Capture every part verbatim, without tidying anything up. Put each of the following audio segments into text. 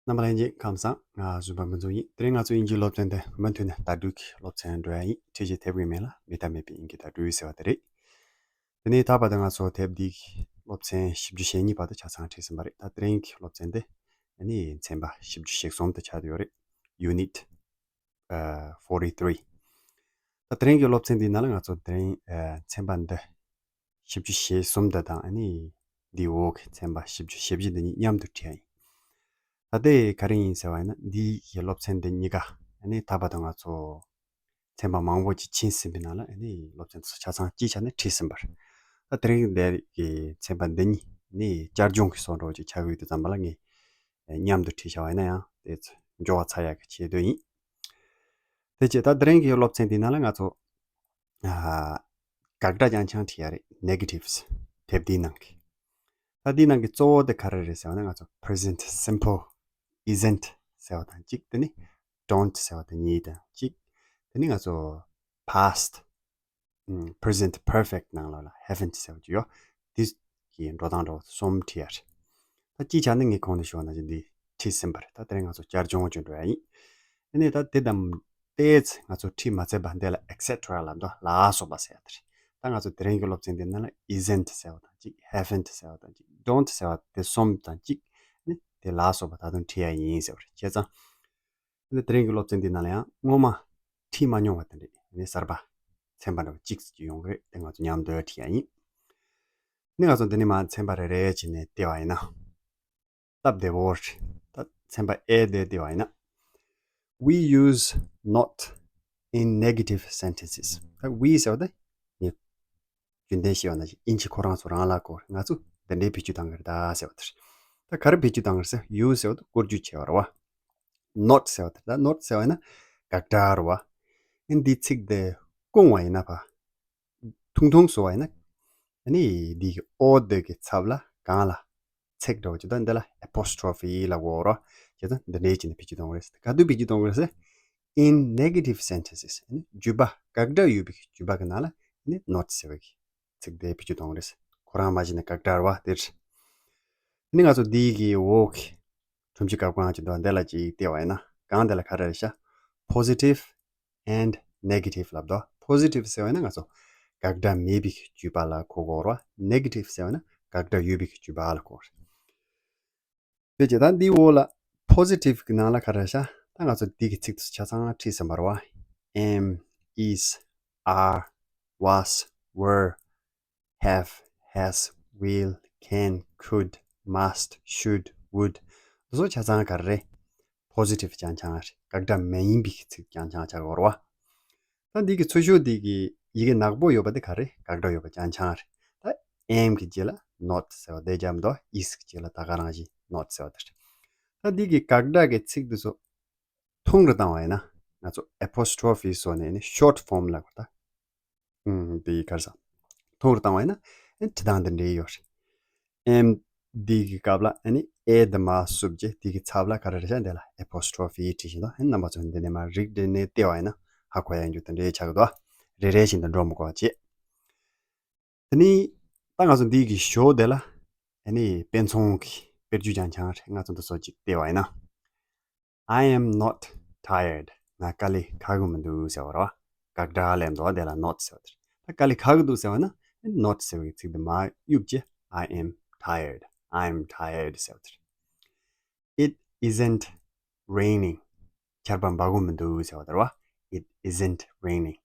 རྣམ་པ་ལྷན་རྒྱས་ཁམས་བཟང་། ང་བཟོད་པ་མི་འཛོམས་ཡིན། དེ་རིང་ང་ཚོ་དབྱིན་ཇིའི་སློབ་ཚན་འདི་མུ་མཐུད་ནས་ལྟ་གྲུབ་ཀྱི་སློབ་ཚན་འགྲོ་ཡ་ཡིན། ཁྲིད་ཀྱི་དེབ་ཀྱི་མིང་ལ་མེད་ཐབས་མེད་པའི་དབྱིན་ཇིའི་ལྟ་གྲུབ་ཟེར་བ་དེ་རེད། དེ་ནས་ད་བར་དུ་ང་ཚོ་དེབ་འདིའི་སློབ་ཚན་བཞི་བཅུ་ཞེ་གཉིས་བར་དུ་ཆ་ཚང་ཁྲིད་ཟིན་པ་རེད། ད་དེ་རིང་གི་སློབ་ཚན་འདི་ཨ་ནི་ཚན་པ་བཞི་བཅུ་ཞེ་གསུམ་དུ་ཆགས་བསྡད་ཡོད་རེད། Unit forty three. ད་དེ་རིང་གི་སློབ་ཚན་འདིའི་ནང་ལ་ང་ཚོ་དེ་རིང་ཚན་པ་འདི་བཞི་བཅུ་ཞེ་གསུམ་འདི་དང་ཨ་ནི་འདིའི་འོག་གི་ཚན་པ་བཞི་བཅུ་ཞེ་བཞི་འདི་གཉིས་མཉམ་དུ་ཁྲིད་ཡ་ཡིན། ད་ལྟའི་ག་རེ་ཡིན་ཟེར་བ་ཡིན་ན། འདིའི་སློབ་ཚན་འདི་གཉིས་ཀ་ཨ་ནི་ད་བར་དུ་ང་ཚོ་ཚན་པ་མང་པོ་ཅིག་ཕྱིན་ཟིན་པའི་ནང་ལ་ཨ་ནི་སློབ་ཚན་དེ་ཚོ་ཆ་ཚང་སྤྱིའི་ཆ་ནས་ཁྲིད་ཟིན་པ་རེད། ད་དེ་རིང་འདིའི་ཚན་པ་འདི་གཉིས་ནི་བསྐྱར་སྦྱོང་གི་བཟོ་འདྲ་ཅིག་ཆགས་ཀྱི་ཡོད་དུས་ཙམ་པ་ལ་ངས་མཉམ་དུ་ཁྲིད་བཞག་པ་ཡིན་ན་ཡང་དེ་ཚོ་མགྱོགས་པ་ཚར་ཡག་གི་ཆེད་དུ་ཡིན། དེ་བྱས་ད་དེ་རིང་གི་སློབ་ཚན་འདིའི་ནང་ལ་ང་ཚོ་ཨ་དགག་སྒྲ་རྐྱང་རྐྱང་ཁྲིད་ཡ་རེད། Negatives. དེབ་འདིའི་ནང་གི། ད་འདིའི་ནང་གི་གཙོ་བོ་དེ་ག་རེ་རེད་ཟེར་བ་ན། ང་ཚོ་present simple, isn't ཟེར་བ་དང་གཅིག་དེ་ནི་don't ཟེར་བ་དེ་གཉིས་དང་གཅིག་དེ་ནི་ང་ཚོ་past, ཨམ་present perfect ནང་ལོགས་ལ་haven't ཟེར་བ་ཅིག་ཡོད། དེ་གི་འགྲོ་སྟངས་འདྲ་བོ་གསུམ་ཁྲིད་ཡ་རེད། ད་སྤྱིའི་ཆ་ནས་ངས་གོང་ནས་ཞུས་པ་ནང་བཞིན་འདི་ཁྲིད་ཟིན་པ་རེད། ད་དེ་རིང་ང་ཚོ་བསྐྱར་སྦྱོང་བྱེད་འགྲོ་ཡ་ཡིན། ཨ་ནི་ད་དེ་དང་ཏོག་ཙམ་ང་ཚོ་ཁྲིད་མ་ཚར་བ་འདི་ལ་et cetera ལབ་འདུག་ལ་སོགས་པ་ཟེར་ཡ་དེ་རེད། ད་ང་ཚོ་དེ་རིང་གི་སློབ་ཚན་འདི་ནང་ལ་isn't ཟེར་བ་དང་གཅིག haven't ཟེར་བ་དང་གཅིག don't ཟེར་བ་དེ་གསུམ་དང་གཅིག་ཨ་ནི་དེ་ལ་སོགས་པ་ད་དུང་ཁྲིད་ཡ་ཡིན་ཟེར་བ་རེད། བྱས་ཙང་ཨ་ནི་དེ་རིང་གི་སློབ་ཚན་འདི་ནང་ལ་ཡང་སྔོན་མ་ཁྲིད་མ་མྱོང་བ་དེ་འདྲ་ཨ་ནི་གསར་པ་ཚན་པ་འདྲ་བོ་གཅིག་ཙམ་ཅིག་ཡོང་གི་རེད། དེ་ང་ཚོ་མཉམ་དུ་ཁྲིད་ཡ་ཡིན། ཨ་ནི་ང་ཚོ་འདི་ནས་མར་ཚན་པ་རེ་རེ་བྱས་ནས་བལྟས་པ་ཡིན་ན། སྟབས་བདེ་བོ་རེད། ད་ཚན་པ་A དེ་བལྟས་པ་ཡིན་ན། We use not in negative sentences. ད་we ཟེར་བ་དེ་ངས་རྒྱུན་ལྡན་བཤད་པ་ནང་བཞིན་དབྱིན་ཇི་ཁོ་རང་ཚོ་རང་ལ་གོ། ང་ཚོ་འདི་འདྲའི་བེད་སྤྱོད་གཏོང་གི་རེད་ད་ཟེར་བ་དེ་རེད། ད་ག་རེ་བེད་སྤྱོད་གཏོང་གི་རེད་ཟེར། use ཟེར་བ་དེ་བཀོལ་སྤྱོད་བྱས་པ་རེད་བ། not ཟེར་བ་དེ་རེད། ད་not ཟེར་བ་ཡིན་ན་དགག་སྒྲ་རེད་བ། ཨ་ནི་འདིའི་ཚིག་དེ་བསྐུངས་པ་ཡིན་ན་ཕ། ཐུང་ཐུང་བཟོ་བ་ཡིན་ན། ཨ་ནི་འདི་གི་ཨོ་འདི་གི་ཚབ་ལ་སྒང་ལ་ཚེག་འདྲ་བོ་ཅིག་དང་འདི་ལ་apostrophe ལབ་དགོས་རེད། བྱས་ཙང་འདི་འདྲའི་བྱས་ནས་བེད་སྤྱོད་གཏོང་གི་རེད། ག་དུས་བེད་སྤྱོད་གཏོང་གི་རེད་ཟེར། In negative sentences. ཨ་ནི་བརྗོད་པ་དགག་སྒྲ་ཡོད་པའི་བརྗོད་པ་གི་ནང་ལ་ཨ་ནི་not ཟེར་བའི་ཚིག་དེ་བེད་སྤྱོད་གཏོང་གི་རེད། ཁོ་རང་མ་གཞི་ནས་དགག་སྒྲ་རེད་བ་དེ་རེད། ཨ་ནི་ང་ཚོ་འདི་གི་འོག་གི་ཁྲོམ་གཞི་སྐབས་གང་ཅིག་འདུག་འདི་ལ་ཅིག་བལྟས་པ་ཡིན་ན་སྒང་འདི་ལ་ག་རེ་རེད་ཤག Positive and negative ལབ་འདུག Positive ཟེར་བ་ཡིན་ན་ང་ཚོ་དགག་སྒྲ་མེད་པའི་བརྗོད་པ་ལ་གོ་དགོས་རེད་བ། Negative ཟེར་བ་ཡིན་ན་དགག་སྒྲ་ཡོད་པའི་བརྗོད་པ་ལ་གོ་རེད། དེ་བྱས་ད་འདིའི་འོག་ལ་positive གི་ནང་ལ་ག་རེ་ཤག་ད་ང་ཚོ་འདི་གི་ཚིག་དེ་ཆ་ཚང་ཁྲིད་ཟིན་པ་རེད་བ། am, is, are, was, were, have, has, will, can, could, must, should, would. འདི་ཚོ་ཆ་ཚང་ག་རེ་རེད། positive རྐྱང་རྐྱང་རེད། དགག་སྒྲ་མ་ཡིན་པའི་ཚིག་རྐྱང་རྐྱང་ཆགས་ཀྱི་ཡོད་རེད་བ། ད་འདི་གི་ཚུར་ཤོག་འདི་གི་ཡི་གེ་ནག་པོ་ཡོད་པ་འདི་ག་རེ་རེད། དགག་སྒྲ་ཡོད་པ་རྐྱང་རྐྱང་རེད། ད་am གི་རྗེས་ལ་not ཟེར་བ་དེ་རྒྱབ་འདུག is གི་རྗེས་ལ་ད་ག་རང་བཞིན་not ཟེར་བ་དེ་རེད། ད་འདི་གི་དགག་སྒྲ་གི་ཚིག་འདི་ཚོ་ཐུང་རུ་བཏང་བ་ཡིན་ན་ང་ཚོ་apostrophe བཟོས་ནས་ནི་short form ལབ་དགོས། ད་ཨུམ་འདི་ག་རེ་ཟ། ཐུང་རུ་བཏང་བ་ཡིན་ན་ཨ་ནི་ཁྲིད་སྟངས་འདི་འདྲའི་ཡོད་རེད། am འདི་གི་སྐབས་ལ་ཨ་ནི་a འདི་མར་བསུབ་རྗེས་འདི་གི་ཚབ་ལ་ག་རེ་རེད་ཤག་འདི་ལ་apostrophe བྲིས་བཞག་འདུག་ཨ་ནི་རྣམ་པ་ཚོ་འདི་ནས་མར་རིག་འགྲེ་ནས་བལྟས་པ་ཡིན་ན་ཧ་གོ་ཡ་ཡོང་རྒྱུ་དེ་འདྲའི་ཆགས་ཀྱི་འདུག་རེ་རེ་བཞིན་དུ་འགྲོ་མི་དགོས་པ་བྱས། དེ་ནི་ད་ང་ཚོ་འདི་གི་ཞོ་དེ་ལ་ཨ་ནི་དཔེ་མཚོན་གྱི་དཔེར་བརྗོད་རྐྱང་རྐྱང་རེད། ང་ཚོ་འདི་ཚོ་ཅིག་བལྟས་པ་ཡིན་ན། I am not tired. ང་དཀའ་ལས་ཁག་གི་མི་འདུག་ཟེར་བ་རེད་བ། དགག་སྒྲ་ལས་འདུག་བ་དེ་ལ་not ཟེར་བ་དེ་རེད། ད་དཀའ་ལས་ཁག་གི་འདུག་ཟེར་བ་ན་not ཟེར་བའི་ཚིག་དེ་མར་གཡུག་རྗེས་I am tired. I am tired ཟེར་བ་དེ་རེད། It isn't raining. ཆར་པ་འབབ་གི་མི་འདུག་ཟེར་བ་དེ་རེད་བ། It isn't raining.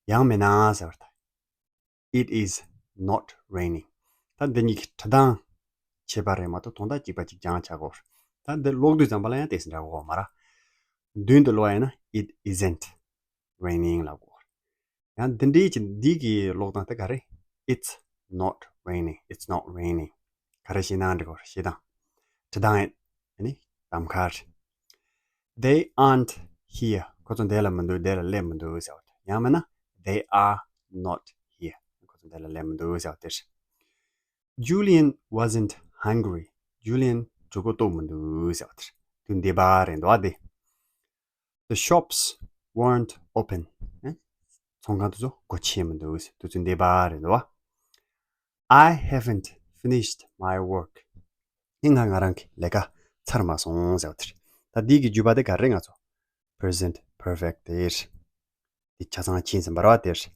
ཡང་མིན་ན་ཟེར་བ་དེ། It is not raining. ད་འདི་གཉིས་ཀྱི་ཁྲིད་སྟངས་ཁྱད་པར་རེད་མ་གཏོགས་དོན་དག་གཅིག་པ་གཅིག་རྐྱང་ཆགས་ཀྱི་ཡོད་རེད། ད་འདི་ཀློག་དུས་ཙམ་པ་ལ་ཡང་ཏོག་ཙམ་འདྲ་གི་ཡོད་མ་རེད། མདུན་དུ་ཀློག་ཡ་ཡིན་ན་It isn't raining ལབ་དགོས་རེད། ཡང་འདི་འདྲའི་ཅིག་འདི་གི་ཀློག་སྟངས་དེ་ག་རེ། It's not raining. It's not raining. ག་རེ་བྱས་ན་འགྲིག་གི་རེད། བྱེད་སྟངས། ཁྲིད་སྟངས་ཡིན། ཨ་ནི་གདམ་ཁ་རེད། They aren't here. ཁོ་ཚོ་འདི་ལ་མི་འདུག་འདི་ལ་སླེབས་མི་འདུག་ཟེར་བ་དེ། ཡང་མིན་ན། They are not here. ཁོ་ཚོ་འདི་ལ་སླེབས་མི་འདུག་ཟེར་བ་དེ་རེད། Julian wasn't hungry. ཇུ་ལི་ཡན་གྲོད་ཁོག་ལྟོགས་མི་འདུག་ཟེར་བ་དེ་རེད། དུས་འདས་པ་རེད་འདུག་བ་དེ། The shops weren't open. ཨེ། ཚོང་ཁང་དེ་ཚོ་སྒོ་ཕྱེ་མི་འདུག་དུས་ཚོད་འདས་པ་རེད་འདུག་བ། I haven't finished my work. ཨེ། ང་ང་རང་གི་ལས་ཀ་ ཚར་མ་སོང་ཟེར་བ་དེ་རེད། ད་འདི་གི་བརྗོད་པ་དེ་ག་རེ་རེད། ང་ཚོ་present perfect དེ་རེད། འདི་ཆ་ཚང་ཕྱིན་ཟིན་པ་རེད་བ། དེར།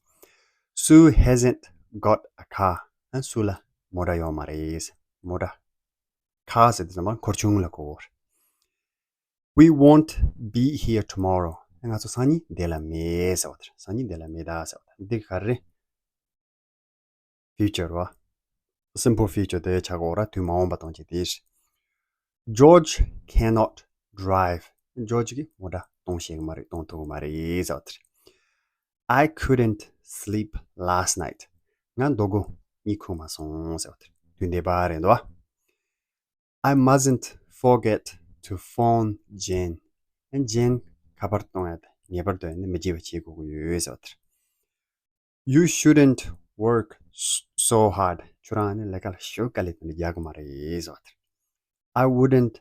Sue hasn't got a car. ཨ། སུ་ལ་མོ་ཊ་ཡོད་མ་རེད། མོ་ཊ། car ཟེར་དུས་ཙམ་པ་འཁོར་ཆུང་ལ་གོ་བར། We won't be here tomorrow. ང་ཚོ་སང་ཉིན་འདི་ལ་མེད་ཟེར་བ་དེར། སང་ཉིན་འདི་ལ་མེད་ད་ཟེར་བ་དེར། འདི་ག་རེ། Future རེད་བ། Simple future དེ་ཆགས་ཀྱི་ཡོད་རེད། དུས་མ་འོངས་པ་སྟོན་བྱེད་དེ། George cannot drive. ཇོར་ཇི་གིས་མོ་ཊ་གཏོང་ཤེས་ཀྱི་མ་རེད། གཏོང་ཐུབ་ཀྱི་མ་རེད་ཟེར་བ་དེ་རེད། I couldn't sleep last night. ང་ཟློས་གར་གཉིད་ཁུག་མ་སོང་ཟེར་བ་དེ་རེད། དུས་འདས་པ་རེད་འདུག་བ། I mustn't forget to phone Jane. ཨ། ཇེན་ཁ་པར་གཏོང་ཡ་དེ་ངེས་པར་དུ་ནི་མི་བརྗེད་པ་བྱེད་དགོས་ཀྱི་ཡོད་ཟེར་བ་དེ་རེད། You shouldn't work s- so hard. ཁྱོད་རང་ནི་ལས་ཀ་ལ་ཞེ་པོ་དཀའ་ལས་དེ་འདྲ་རྒྱག་དགོས་མ་རེད་ཟེར་བ་དེ་རེད། I wouldn't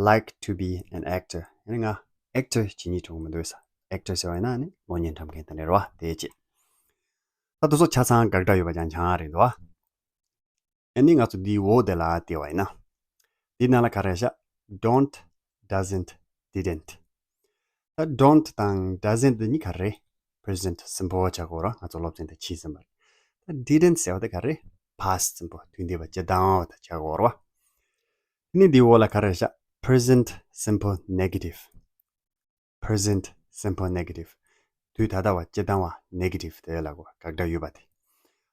like to be an actor. ཨ་ནི་ང་actor བྱེད་སྙིང་བྲོ་གི་མི་འདུག་ས། actor ཟེར་བ་ཡིན་ན་ནི་གློག་བརྙན་འཁྲབ་མཁན་དེ་འདྲ་རེད་བ། དེ་བྱེད། ད་དེ་ཚོ་ཆ་ཚང་དགག་སྒྲ་ཡོད་པ་རྐྱང་རྐྱང་རེད་འདུག་བ། ཨ་ནི་ང་ཚོ་འདིའི་འོག་དེ་ལ་བལྟས་པ་ཡིན་ན། འདི་ནང་ལ་ག་རེ་ཤག don't, doesn't, didn't. ད་don't དང་doesn't འདི་གཉིས་ག་རེ། present simple ཆགས་ཀྱི་ཡོད་རེད། ང་ཚོ་སློབ་ཚན་དེ་ཕྱིན་ཟིན་པ་རེད། ད་didn't ཟེར་བ་དེ་ག་རེ། past simple དུས་འདས་པ་སྤྱིར་བཏང་བ་དང་ཆགས་ཀྱི་ཡོད་རེད་བ། དེ་ནས་འདིའི་འོག་ལ་ག་རེ་ཤག present simple negative. present simple negative. དུས་ད་ལྟ་བ་སྤྱིར་བཏང་བ་negative དེ་ལ་གོ་དགག་སྒྲ་ཡོད་པ་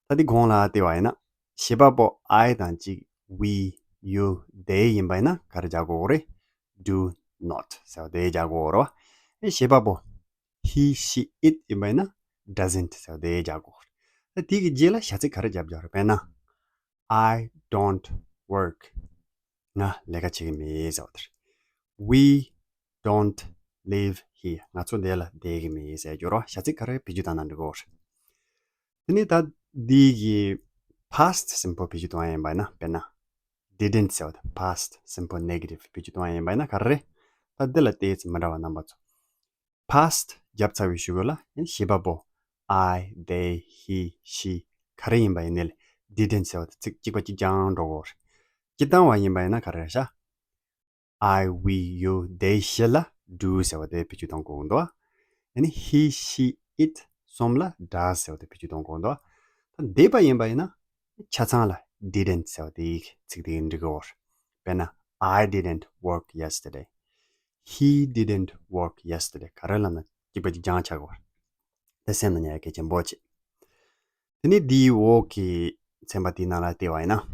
དེ། ད་འདི་གོང་ལ་བལྟས་པ་ཡིན་ན། བྱེད་པ་པོ་I དང་གཅིག we, you, they ཡིན་པ་ཡིན་ན་ག་རེ་རྒྱག་དགོས་རེད། do not ཟེར་བ་དེ་རྒྱག་དགོས་རེད་བ། ཨེ། བྱེད་པ་པོ་he, she, it ཡིན་པ་ཡིན་ན་doesn't ཟེར་བ་དེ་རྒྱག་དགོས་རེད། ད་དེ་གི་རྗེས་ལ་བྱ་ཚིག་ག་རེ་རྒྱབ་རྒྱག་རེད། དཔེར་ན། I don't work. ང་ལས་ཀ་བྱེད་ཀྱི་མེད་ཟེར་བ་དེ་རེད། We don't live here. ང་ཚོ་འདི་ལ་བསྡད་ཀྱི་མེད་ཟེར་རྒྱུ་རེད་བ། བྱ་ཚིག་ག་རེ་བེད་སྤྱོད་བཏང་ན་འགྲིག་གི་རེད། དེ་ནས་ད་འདི་གི་past simple བེད་སྤྱོད་གཏོང་ཡ་ཡིན་པ་ཡིན་ན། དཔེར་ན། didn't ཟེར་བ་དེ་past simple negative བེད་སྤྱོད་གཏོང་ཡ་ཡིན་པ་ཡིན་ན་ག་རེ་རེད། ད་འདི་ལ་བལྟས་ཚེ་མི་འདྲ་བ་རྣམ་པ་ཚོ། past བརྒྱབ་ཚར་བའི་གཞུག་གུ་ལ་ཡང་བྱེད་པ་པོ་I, they, he, she ག་རེ་ཡིན་པ་ཡིན་ནའི་didn't ཟེར་བ་དེ་ཚིག་གཅིག་པ་གཅིག་རྐྱང་འགྲོ་གི་རེད། སྤྱིར་བཏང་བ་ཡིན་པ་ཡིན་ན་ག་རེ་རེད་ཤག I, we, you, they བཞི་ལ་do ཟེར་བ་དེ་བེད་སྤྱོད་གཏོང་དགོས་འདུག་ཡང་ན་he, she, it གསུམ་ལ་does ཟེར་བ་དེ་བེད་སྤྱོད་གཏོང་དགོས་འདུག་ད་འདས་པ་ཡིན་པ་ཡིན་ན་ཆ་ཚང་ལ་didn't ཟེར་བ་དེའི་ཚིག་དེ་འགྲིག་གི་རེད། དཔེར་ན། I didn't work yesterday. He didn't work yesterday. ག་རེ་ལབ་ན་གཅིག་པ་གཅིག་རྐྱང་ཆགས་ཀྱི་རེད། དེ་སེམས་ལ་ཉར་ཡ་གལ་ཆེན་པོ་བྱེད། དེ་ནས་འདིའི་འོག་གི་ཚན་པ་དེའི་ནང་ལ་བལྟས་པ་ཡིན་ན།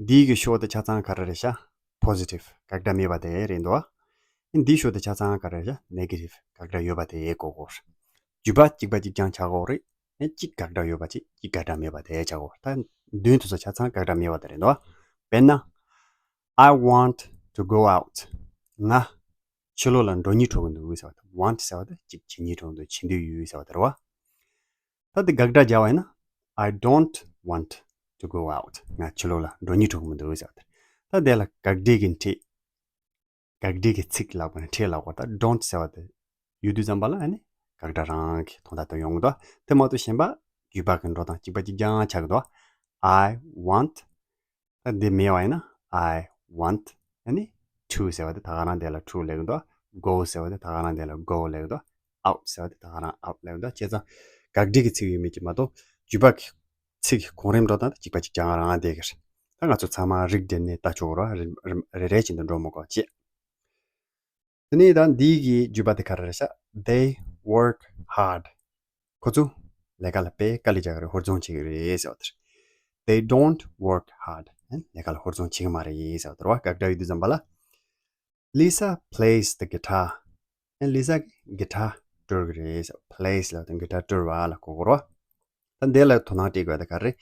འདིའི་གི་ཤོག་དེ་ཆ་ཚང་ག་རེ་རེད་ཤག positive དགག་སྒྲ་མེད་པ་དེ་རེད་འདུག་འདིའི་ཤོག་དེ་ཆ་ཚང་ག་རེ་རེད་ཤག negative དགག་སྒྲ་ཡོད་པ་དེ་གོ་དགོས་རེད། བརྗོད་པ་གཅིག་པ་གཅིག་རྐྱང་ཆགས་ཀྱི་རེད། ཨེ། གཅིག་དགག་སྒྲ་ཡོད་པ་གཅིག་གཅིག་དགག་སྒྲ་མེད་པ་དེ་ཆགས་ཀྱི་རེད། ད་མདུན་དེ་ཚོ་ཆ་ཚང་དགག་སྒྲ་མེད་པ་དེ་རེད་འདུག་དཔེར་ན། I want to go out. ང་ཕྱི་ལོགས་ལ་འགྲོ་སྙིང་བྲོ་གི་འདུག་ཟེར་བ་དེ། want ཟེར་བ་དེ་གཅིག་བྱེད་སྙིང་བྲོ་གི་འདུག་བྱེད་འདོད་ཡོད་ཟེར་བ་དེ་རེད་བ། ད་དེ་དགག་སྒྲ་རྒྱག་པ་ཡིན་ན། I don't want to go out. ང་ཕྱི་ལོགས་ལ་འགྲོ་སྙིང་བྲོ་གི་མི་འདུག་ཟེར་བ་དེ། ད་དེ་ལ་དགག་སྒྲའི་གི་ཕྲད། དགག་སྒྲའི་གི་ཚིག་ལབ་དགོས་ན་ཕྲད་ལབ་དགོས། ད་don't ཟེར་བ་དེ་ཡོད་དུས་ཙམ་པ་ལ་ཨ་ནི་དགག་སྒྲ་རང་གི་དོན་དག་ཏུ་ཡོང་གི་འདུག་དེ་མ་གཏོགས་གཞན་པ་བརྗོད་པ་གི་འགྲོ་སྟངས་གཅིག་པ་གཅིག་རྐྱང་ཆགས་ཀྱི་འདུག I want. ད་འདི་མེད་པ་ཡིན་ན། I want. ཨ་ནི་to ཟེར་བ་དེ་ད་ག་རང་དེ་ལ་to ལབ་ཀྱི་འདུག go ཟེར་བ་དེ་ད་ག་རང་དེ་ལ་go ལབ་ཀྱི་འདུག out ཟེར་བ་དེ་ད་ག་རང་out ལབ་ཀྱི་འདུག་བྱས་ཙང་དགག་སྒྲའི་གི་ཚིག་ཡོད་མེད་ཀྱི་མ་གཏོགས་བརྗོད་པ་གི་ཚིག་གི་གོ་རིམ་འགྲོ་སྟངས་དེ་གཅིག་པ་གཅིག་རྐྱང་རང་བསྡད་ཀྱི་རེད། ད་ང་ཚོ་ཚང་མ་རིགས་འགྲེ་ནས་ལྟ་ཆོག་ར། རེ་རེ་བྱས་ནས་འགྲོ་མི་དགོས་བྱས། དེ་ནས་ད་འདིའི་གི་བརྗོད་པ་དེ་ག་རེ་རེད་ཤག They work hard. ཁོ་ཚོ་ལས་ཀ་ལ་དཔེ་དཀའ་ལས་རྒྱག་གི་རེད། ཧུར་བརྩོན་བྱེད་ཀྱི་རེད་ཟེར་བ་དེ་རེད། They don't work hard. ལས་ཀ་ལ་ཧུར་བརྩོན་བྱེད་ཀྱི་མ་རེད་ཟེར་བ་དེ་རེད་བ། དགག་སྒྲ་ཡོད་དུས་ཙམ་པ་ལ། Lisa plays the guitar. ཨེ། ལི་ས་གིས་གི་ཊར་དཀྲོལ་གི་རེད་ཟེར། plays ལབ་དང་གི་ཊར་དཀྲོལ་བ་ལ་གོ་དགོས་རེད་བ། ད་འདི་ལ་དོ་སྣང་སྤྲད་དགོས་ད་ག་རེ།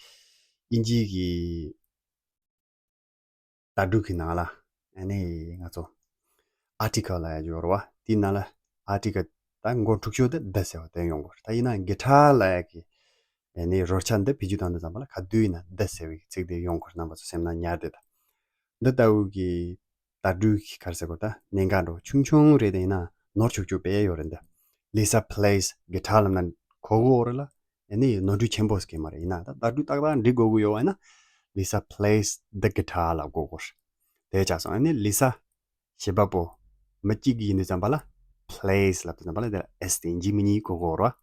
དབྱིན་ཇིའི་གི་བརྡ་སྤྲོད་ཀྱི་ནང་ལ་ཨ་ནི་ང་ཚོ་article ལབ་ཡ་ཡོད་རེད་བ། དེའི་ནང་ལ་article ད་མགོ་འཁྲུག་ཤོས་དེ་the ཟེར་བ་དེ་ཡོང་གི་རེད། ད་ཡིན་ན་གི་ཊར་ལབ་ཡ་གི་ཨ་ནི་རོལ་ཆ་འདི་བེད་སྤྱོད་བཏང་དུས་ཙམ་པ་ལ་ག་དུས་ཡིན་ན་the ཟེར་བའི་ཚིག་དེ་ཡོང་གི་རེད། རྣམ་པ་ཚོ་སེམས་ནང་ཉར་བསྡད་ད། འདི་ལྟ་བུ་གི་བརྡ་སྤྲོད་ཀྱི་ག་རེ་ཟེར་དགོས་ད། གནད་འགག་འདྲ་བོ་ཆུང་ཆུང་རེད་དེ་ཡིན་ན་ནོར་ཆོག་ཆོག་དཔེ་ཡོད་རེད་འདི། Lisa plays guitar ལབ་ན་གོ་གི་ཡོད་རེད་ལ། ཨ་ནི་ནོར་འཁྲུལ་ཆེན་པོ་ཟེར་གྱི་མ་རེད། ཡིན་ན་ད་བརྡ་སྤྲོད་ཏག་ཏག་འགྲིག་དགོས་ཀྱི་ཡོད་པ་ཡིན་ན་Lisa plays the guitar ལབ་དགོས་ཀྱི་རེད། དེ་ཆགས་སོང་། ཨ་ནི་ལི་ས་བྱེད་པ་པོ་མི་གཅིག་ཡིན་དུས་ཙམ་པ་ལ་plays་ལབ་དུས་ཙམ་པ་ལ་དེ་ལ་S་དེ་ཡིན་གཅིག་མིན་གཉིས་གོ་དགོས་རེད་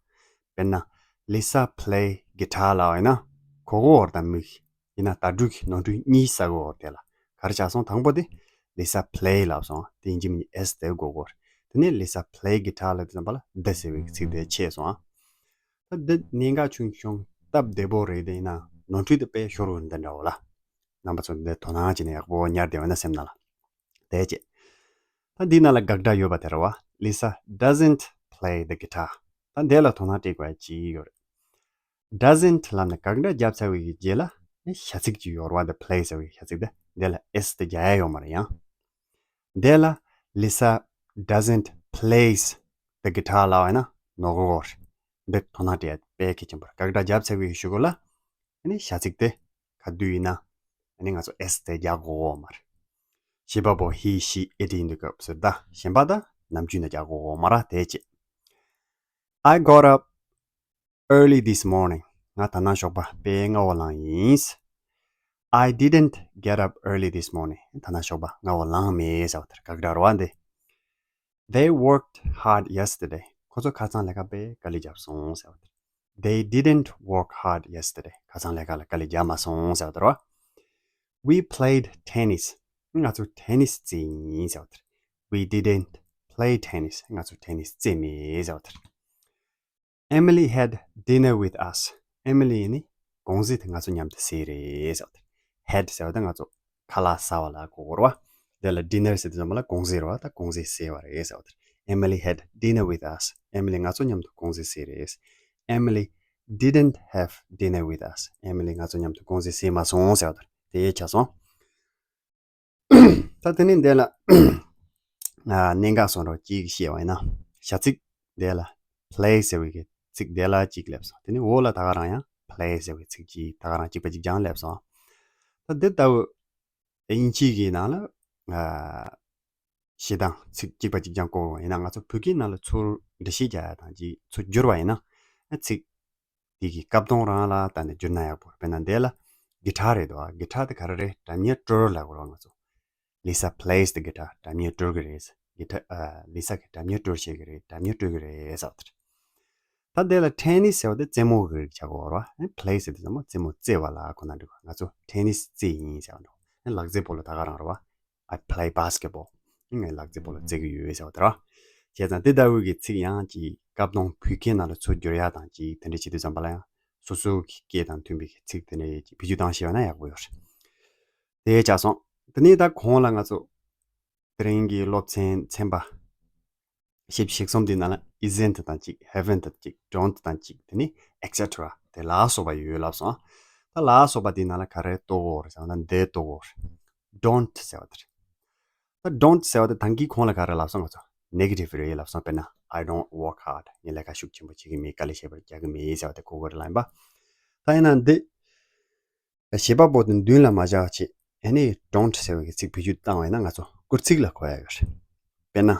བ། དཔེར་ན་Lisa play guitar་ལབ་ཡིན་ན་གོ་དགོས་རེད། ད་མིག་ཡིན་ན་ད་སྒྲུག་གི་ནོར་འཁྲུལ་གཉིས་བསགས་དགོས་རེད། དེ་ལ་ག་རེ་ཆགས་སོང་། དང་པོ་དེ་Lisa play་ལབ་སོང་། དེ་ཡིན་གཅིག་མིན་གཉིས་S་དེ་གོ་དགོས་རེད། དེ་ནས་Lisa play guitar་ལབ་དུས་ཙམ་པ་ལ་the་ཟེར་བའི་ཚིག་དེ་ཆད་སོང་ཨ། ད་འདི་གནད་འགག་ཆུང་ཆུང་སྟབས་བདེ་པོ་རེད། དེ་ཡིན་ན་ནོར་འཁྲུལ་དེ་དཔེ་ཤོར་འོང་འདི་འདྲ་བོ་ལ། རྣམ་པ་ཚོ་འདི་དོ་སྣང་བྱས་ནས་ཡག་པོ་ཉར་བསྡད་ཡོད་ན་སེམས་ནང་ལ། དེ་བྱས། ད་འདི་ནང་ལ་དགག་སྒྲ་ཡོད་པ་དེ་རེད་བ། Lisa doesn't play the guitar། ད་འདི་ལ་དོ་སྣང་སྤྲད་དགོས་ཡ་ཅི་ཡོད་རེད། doesn't་ལབ་ནས་དགག་སྒྲ་བརྒྱབ་ཚར་བའི་རྗེས་ལ་ནི་བྱ་ཚིག་ཅིག་ཡོད་རེད་བ། འདི་play་ཟེར་བའི་བྱ་ཚིག་དེ། འདི་ལ་S་དེ་རྒྱག་ཡ་ཡོད་མ་རེད་ཡང་། འདི་ལ་Lisa doesn't plays the guitar་ལབ་པ་ཡིན་ན་ནོར་གོ་རེད། འདི་དོ་སྣང་སྤྲད་ཡ་དཔེ་གལ་ཆེན་པོ་རེད། དགག་སྒྲ་བརྒྱབ་ཚར་བའི་གཞུག་གུ་ལ་ཨ་ནི་བྱ་ཚིག་དེ་ག་དུས་ཡིན་ན་ཨ་ནི་ང་ཚོ་S་དེ་རྒྱག་དགོས་མ་རེད། བྱེད་པ་པོ་he, she, it་ཡིན་དུས་སྐབས་སུ་ད་གཞན་པ་ད་ནམ་རྒྱུན་ན་རྒྱག་དགོས་མ་རེད། དེ་བྱས། I got up early this morning། ང་ད་ནངས་ཞོགས་པ་དཔེ་སྔ་བོ་ལངས་ཡིན། I didn't get up early this morning། ད་ནངས་ཞོགས་པ་སྔ་བོ་ལངས་མེད་ཟེར་བ་དེར་དགག་སྒྲ་རེད་བ་འདི། They worked hard yesterday། ཁོ་ཚོ་ཁ་སང་ལས་ཀ་དཔེ་དཀའ་ལས་བརྒྱབ་སོང་ཟེར་བ་དེར། They didn't work hard yesterday། ཁ་སང་ལས་ཀ་ལ་དཀའ་ལས་བརྒྱབ་མ་སོང་ཟེར་བ་དེ་རེད་བ། We played tennis། ང་ཚོ་ཊེ་ནིས་རྩེས་ཡིན་ཟེར་བ་དེ་རེད། We didn't play tennis། ང་ཚོ་ཊེ་ནིས་རྩེས་མེད་ཟེར་བ་དེ་རེད། Emily had dinner with us། Emily་ནི་དགོང་ཟས་དེ་ང་ཚོ་མཉམ་དུ་ཟས་རེད་ཟེར་བ་དེ་རེད། Had་ཟེར་བ་དེ་ང་ཚོ་ཁ་ལག་ཟ་བ་ལ་གོ་དགོས་རེད་བ། དེ་ལ་dinner་ཟེར་དུས་ཙམ་པ་ལ་དགོང་ཟས་རེད་བ། ད་དགོང་ཟས་ཟས་པ་རེད་ཟེར་བ་དེ་རེད། Emily had dinner with us། Emily་ང་ཚོ་མཉམ་དུ་དགོང་ཟས་ཟས་རེད། Emily didn't have dinner with us། Emily་ང་ཚོ་མཉམ་དུ་དགོང་ཟས་ཟས་མ་སོང་ཟེར་བ་དེ་རེད། དེ་ཡས་ཆགས་སོང་། ད་དེ་ནས་འདི་ལ་ཨ་གནད་འགག་སོང་རོགས་གཅིག་བཤད་པ་ཡིན་ན། བྱ་ཚིག་འདི་ལ་play་ཟེར་བའི་གི་ཚིག་འདི་ལ་གཅིག་སླེབས་སོང་། དེ་ནས་འོག་ལ་ད་ག་རང་ཡང་play་ཟེར་བའི་ཚིག་གཅིག་ད་ག་རང་གཅིག་པ་གཅིག་རྐྱང་སླེབས་སོང་། ད་འདི་ལྟ་བུ་དབྱིན་ཇི་གི་ནང་ལ་ཨ་བྱེད་སྟངས་ཚིག་གཅིག་པ་གཅིག་རྐྱང་བཀོལ་ཡིན་ན། ང་ཚོ་བོད་སྐད་ནང་ལ་ཚུར་འགྲེལ་བཤད་རྒྱག་ཡ་དང་གཅིག་ཚུར་བསྒྱུར་བ་ཡིན་ན། ཨ་ཚིག་དེ་གི་སྐབས་དོན་རང་ལ་བལྟས་ནས་བསྒྱུར་ན་ཡག་པོ་རེད། དཔེར་ན་འདི་ལ་guitar་རེད་འདུག་ཨ། guitar་དེ་ག་རེ་རེད། སྒྲ་སྙན་དཀྲོལ་ལབ་དགོས་རེད་ང་ཚོ། Lisa plays the guitar། སྒྲ་སྙན་དཀྲོལ་གི་རེད། guitar་ཨ་Lisa་གིས་སྒྲ་སྙན་དཀྲོལ་བྱེད་ཀྱི་རེད། སྒྲ་སྙན་དཀྲོལ་གི་རེད་ཟེར་བ་དེ་རེད། ད་འདི་ལ་ཊེ་ནིས་ཟེར་བ་དེ་རྩེད་མོ་གི་རིགས་ཆགས་ཀྱི་ཡོད་རེད་བ། play་ཟེར་དུས་ཙམ་པ་རྩེད་མོ་རྩེ་བ་ལ་གོ་ན་འགྲིག་གི། ང་ཚོ་ཊེ་ནིས་རྩེ་ཡིན་ཟེར་བ་འགྲོ། ལག་རྩེད་སྤོ་ལོ་ད་ག་རང་རེད་བ། I play basketball། ངས་ལག་རྩེད་སྤོ་ལོ་རྩེ་གི་ཡོད་ཟེར་བ་དེ་རེད་བ། བྱས་ཙང་དེ་ལྟ་བུ་གི་ཚིག་ཡང་ཅིག་སྐབས་དོན་བོད་སྐད་ནང་ལ་ཚུར་བསྒྱུར་ཡ་དང་ཅིག་དེ་འདྲ་བྱེད་དུས་ཙམ་པ་ལ་ཡང་སོ་སོ་གི་སྐད་དང་མཐུན་པའི་ཚིག་དེ་འདྲ་ཅིག་བེད་སྤྱོད་བཏང་ཤེས་པ་ན་ཡག་པོ་ཡོད་རེད། དེ་ཆགས་སོང་། དེ་ནས་ད་གོང་ལ་ང་ཚོ་དེ་རིང་གི་སློབ་ཚན་ཚན་པ་ཞེ་བཞི་ཞེ་གསུམ་དེའི་ནང་ལ་isn't་དང་གཅིག haven't་དང་གཅིག don't་དང་གཅིག་དེ་ནས་et cetera་དེ་ལ་སོགས་པ་ཡོད་ལབ་སོང་། ད་ལ་སོགས་པ་དེའི་ནང་ལ་ག་རེ་གཏོགས་ཀྱི་ཡོད་རེད་ཟེར་བ་ན་འདི་གཏོགས་ཀྱི་ཡོད་རེད། don't་ཟེར་བ་དེ་རེད། ད་don't་ཟེར་བ་དེ་ད་གིན་གོང་ལ་ག་རེ་ལབ་སོང་། ང་ཚོ་negative་རེད་ལབ་སོང་། དཔེར་ན་I don't work hard། ངས་ལས་ཀ་ཤུགས་ཆེན་པོ་བྱེད་ཀྱི་མེད། དཀའ་ལས་ཞེ་པོ་རྒྱག་གི་མེད་ཟེར་བ་དེ་གོ་དགོས་རེད་ལབ་ཡིན་པ། ད་ཡིན་ན་འདི་བྱེད་པ་པོ་དེ་མདུན་ལ་མ་བཞག་བྱས་ཨ་ནི་don't་ཟེར་བའི་ཚིག་བེད་སྤྱོད་བཏང་བ་ཡིན་ན་ང་ཚོ་སྐུལ་ཚིག་ལ་གོ་ཡ་ཡོད་རེད། དཔེར་ན།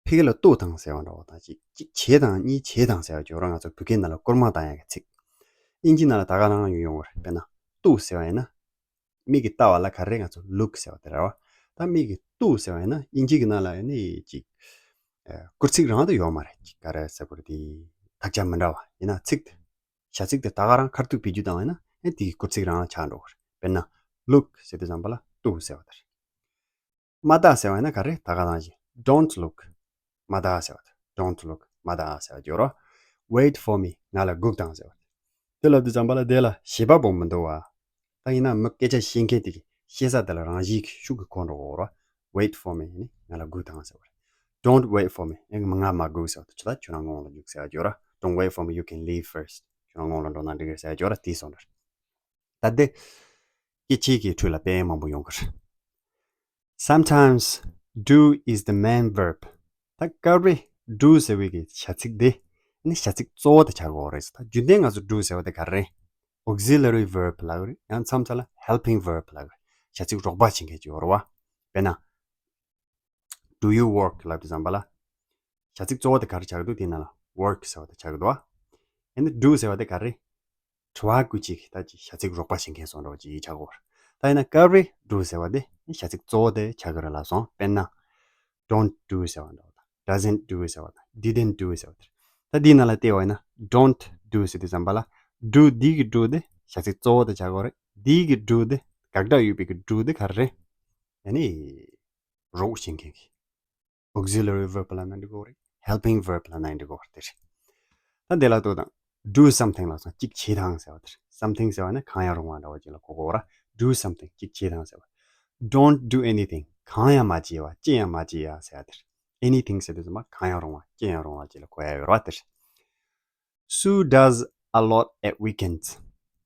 ཕ་གི་ལ་ལྟོས་དང་ཟེར་བ་འདྲ་བོ་དང་གཅིག་གཅིག་བྱེད་དང་གཉིས་བྱེད་དང་ཟེར་བ་ཅིག་ཡོད་རེད། ང་ཚོ་བོད་སྐད་ནང་ལ་སྐུལ་མ་བཏང་ཡ་གི་ཚིག་དབྱིན་ཇི་ནང་ལ་ད་ག་རང་ཡོང་ཡོང་བ་རེད། དཔེར་ན་ལྟོས་ཟེར་བ་ཡིན་ན། མིག་གིས་ལྟ་བ་ལ་ག་རེ་ང་ཚོ་look་ཟེར་བ་དེ་རེད་བ། ད་མིག་གིས་ལྟོས་ཟེར་བ་ཡིན་ན་དབྱིན་ཇི་གི་ནང་ལ་ཡིན་ནི་ཅིག་ཨ་སྐུལ་ཚིག་རང་དུ་ཡོད་མ་རེད། ཅིག་ག་རེ་ཟེར་དགོས་རེད། དེ་དག་ཆ་མི་འདྲ་བ་ཡིན་ན་ཚིག་དེ་བྱ་ཚིག་དེ་ད་ག་རང་ཁ་ཐུག་བེད་སྤྱོད་བཏང་བ་ཡིན་ན་ཨ་དེ་གི་སྐུལ་ཚིག་རང་ལ་ཆགས་འགྲོ་གི་རེད། དཔེར་ན་look་ཟེར་དུས་ཙམ་པ་ལ་ལྟོས་ཟེར་བ་དེ་རེད། མ་ལྟ་ཟེར་བ་ཡིན་ན་ག་རེ། ད་ག་ནང་བཞིན་don't look། མ་ལྟ་ཟེར་བ་དེ། don't look། མ་ལྟ་ཟེར་བ་ཡོད་རེད། Wait for me། ང་ལ་སྒུག་དང་ཟེར་བ་དེ། དེ་ལབ་དུས་ཙམ་པ་ལ་དེ་ལ་བྱེད་པ་པོ་མི་འདུག་བ། ད་ཡིན་ན་མི་སྐད་ཆ་བཤད་མཁན་དེ་གི་བཤད་ས་དེ་ལ་རང་བཞིན་གྱི་ཤུགས་ཀྱིས་གོ་འགྲོ་གི་ཡོད་རེད། Wait for me། ཡིན་ནི་ང་ལ་སྒུག་དང་ཟེར་བ་རེད། Don't wait for me། ཡང་ང་མ་སྒུག་ཟེར་བ་དེ། ཁྱོད་ད་ཁྱོད་རང་སྔོན་ལ་རྒྱུགས་ཟེར་བ་ཡོད་རེད། Don't wait for me, you can leave first། ཁྱོད་རང་སྔོན་ལ་འགྲོ་ན་འགྲིག་གི་རེད་ཟེར་བ་ཡོད་རེད། དེ་སོང་རེད། ད་དེ་སྐད་ཆའི་གི་ཁྲོད་ལ་དཔེ་མང་པོ་ཡོང་གི་རེད། Sometimes do is the main verb། ད་སྐབས་རེ་do ཟེར་བའི་གི་བྱ་ཚིག་དེ་ནི་བྱ་ཚིག་གཙོ་བོ་དེ་ཆགས་ཀྱི་ཡོད་རེད། ད་རྒྱུན་ལྡན་ང་ཚོ་do ཟེར་བ་དེ་ག་རེ་རེད། auxiliary verb་ལབ་ཀྱི་རེད། ཡང་མཚམས་མཚམས་ལ་helping verb་ལབ་ཀྱི་རེད། བྱ་ཚིག་རོགས་པ་བྱེད་མཁན་ཅིག་ཡོད་རེད་བ། དཔེར་ན། Do you work ལབ་དུས་ཙམ་པ་ལ། བྱ་ཚིག་གཙོ་བོ་དེ་ག་རེ་ཆགས་འདུག་དེའི་ནང་ལ་work ཟེར་བ་དེ་ཆགས་འདུག་ཨ་ནི་do ཟེར་བ་དེ་ག་རེ། དྲི་བ་བཀོད་ཅིག་ད་ཅིག་བྱ་ཚིག་རོགས་པ་བྱེད་མཁན་སོང་འདྲ་བོ་ཅིག་ཆགས་ཀྱི་ཡོད་རེད། ད་ཡིན་ན་སྐབས་རེ་do ཟེར་བ་དེ་བྱ་ཚིག་གཙོ་བོ་དེ་ཆགས་ཀྱི་རེད་ལབ་སོང་། དཔེར་ན། don't do ཟེར་བ་འདྲ་བ་དང་། doesn't do ཟེར་བ་དང་། didn't do ཟེར་བ་དང་། ད་འདིའི་ནང་ལ་བལྟས་པ་ཡིན་ན་don't do ཟེར་དུས་ཙམ་པ་ལ་do འདི་གི་do དེ་བྱ་ཚིག་གཙོ་བོ་དེ་ཆགས་ཀྱི་རེད། འདི་གི་do དེ་དགག་སྒྲ་ཡོད་པའི་གི་do དེ་ག་རེ་རེད། ཨ་ནི་རོགས་བྱེད་མཁན་གྱི་auxiliary verb ལབ་ན་འགྲིག་གི་རེད། helping verb ལབ་ན་འགྲིག་གི་རེད། དེ་རེད། ད་འདི་ལ་ལྟོས་དང་། do something ལབ་སོང་། གཅིག་བྱེད་དང་ཟེར་བ་དེ་རེད། something ཟེར་བ་ནི་གང་ཡང་རུང་བ་འདྲ་བོ་ཅིག་ལ་གོ་དགོས་ར། do something གཅིག་བྱེད་དང་ཟེར་བ། don't do anything གང་ཡང་མ་བྱེད་པ། ཅི་ཡང་མ་བྱེད་ཡ་ཟེར་བ་དེ་རེད། anything ཟེར་དུས་ཙམ་པ་གང་ཡང་རུང་བ། ཅི་ཡང་རུང་བ་ཅིག་ལ་གོ་ཡ་ཡོད་ར། དེ་རེད། Sue does a lot at weekends.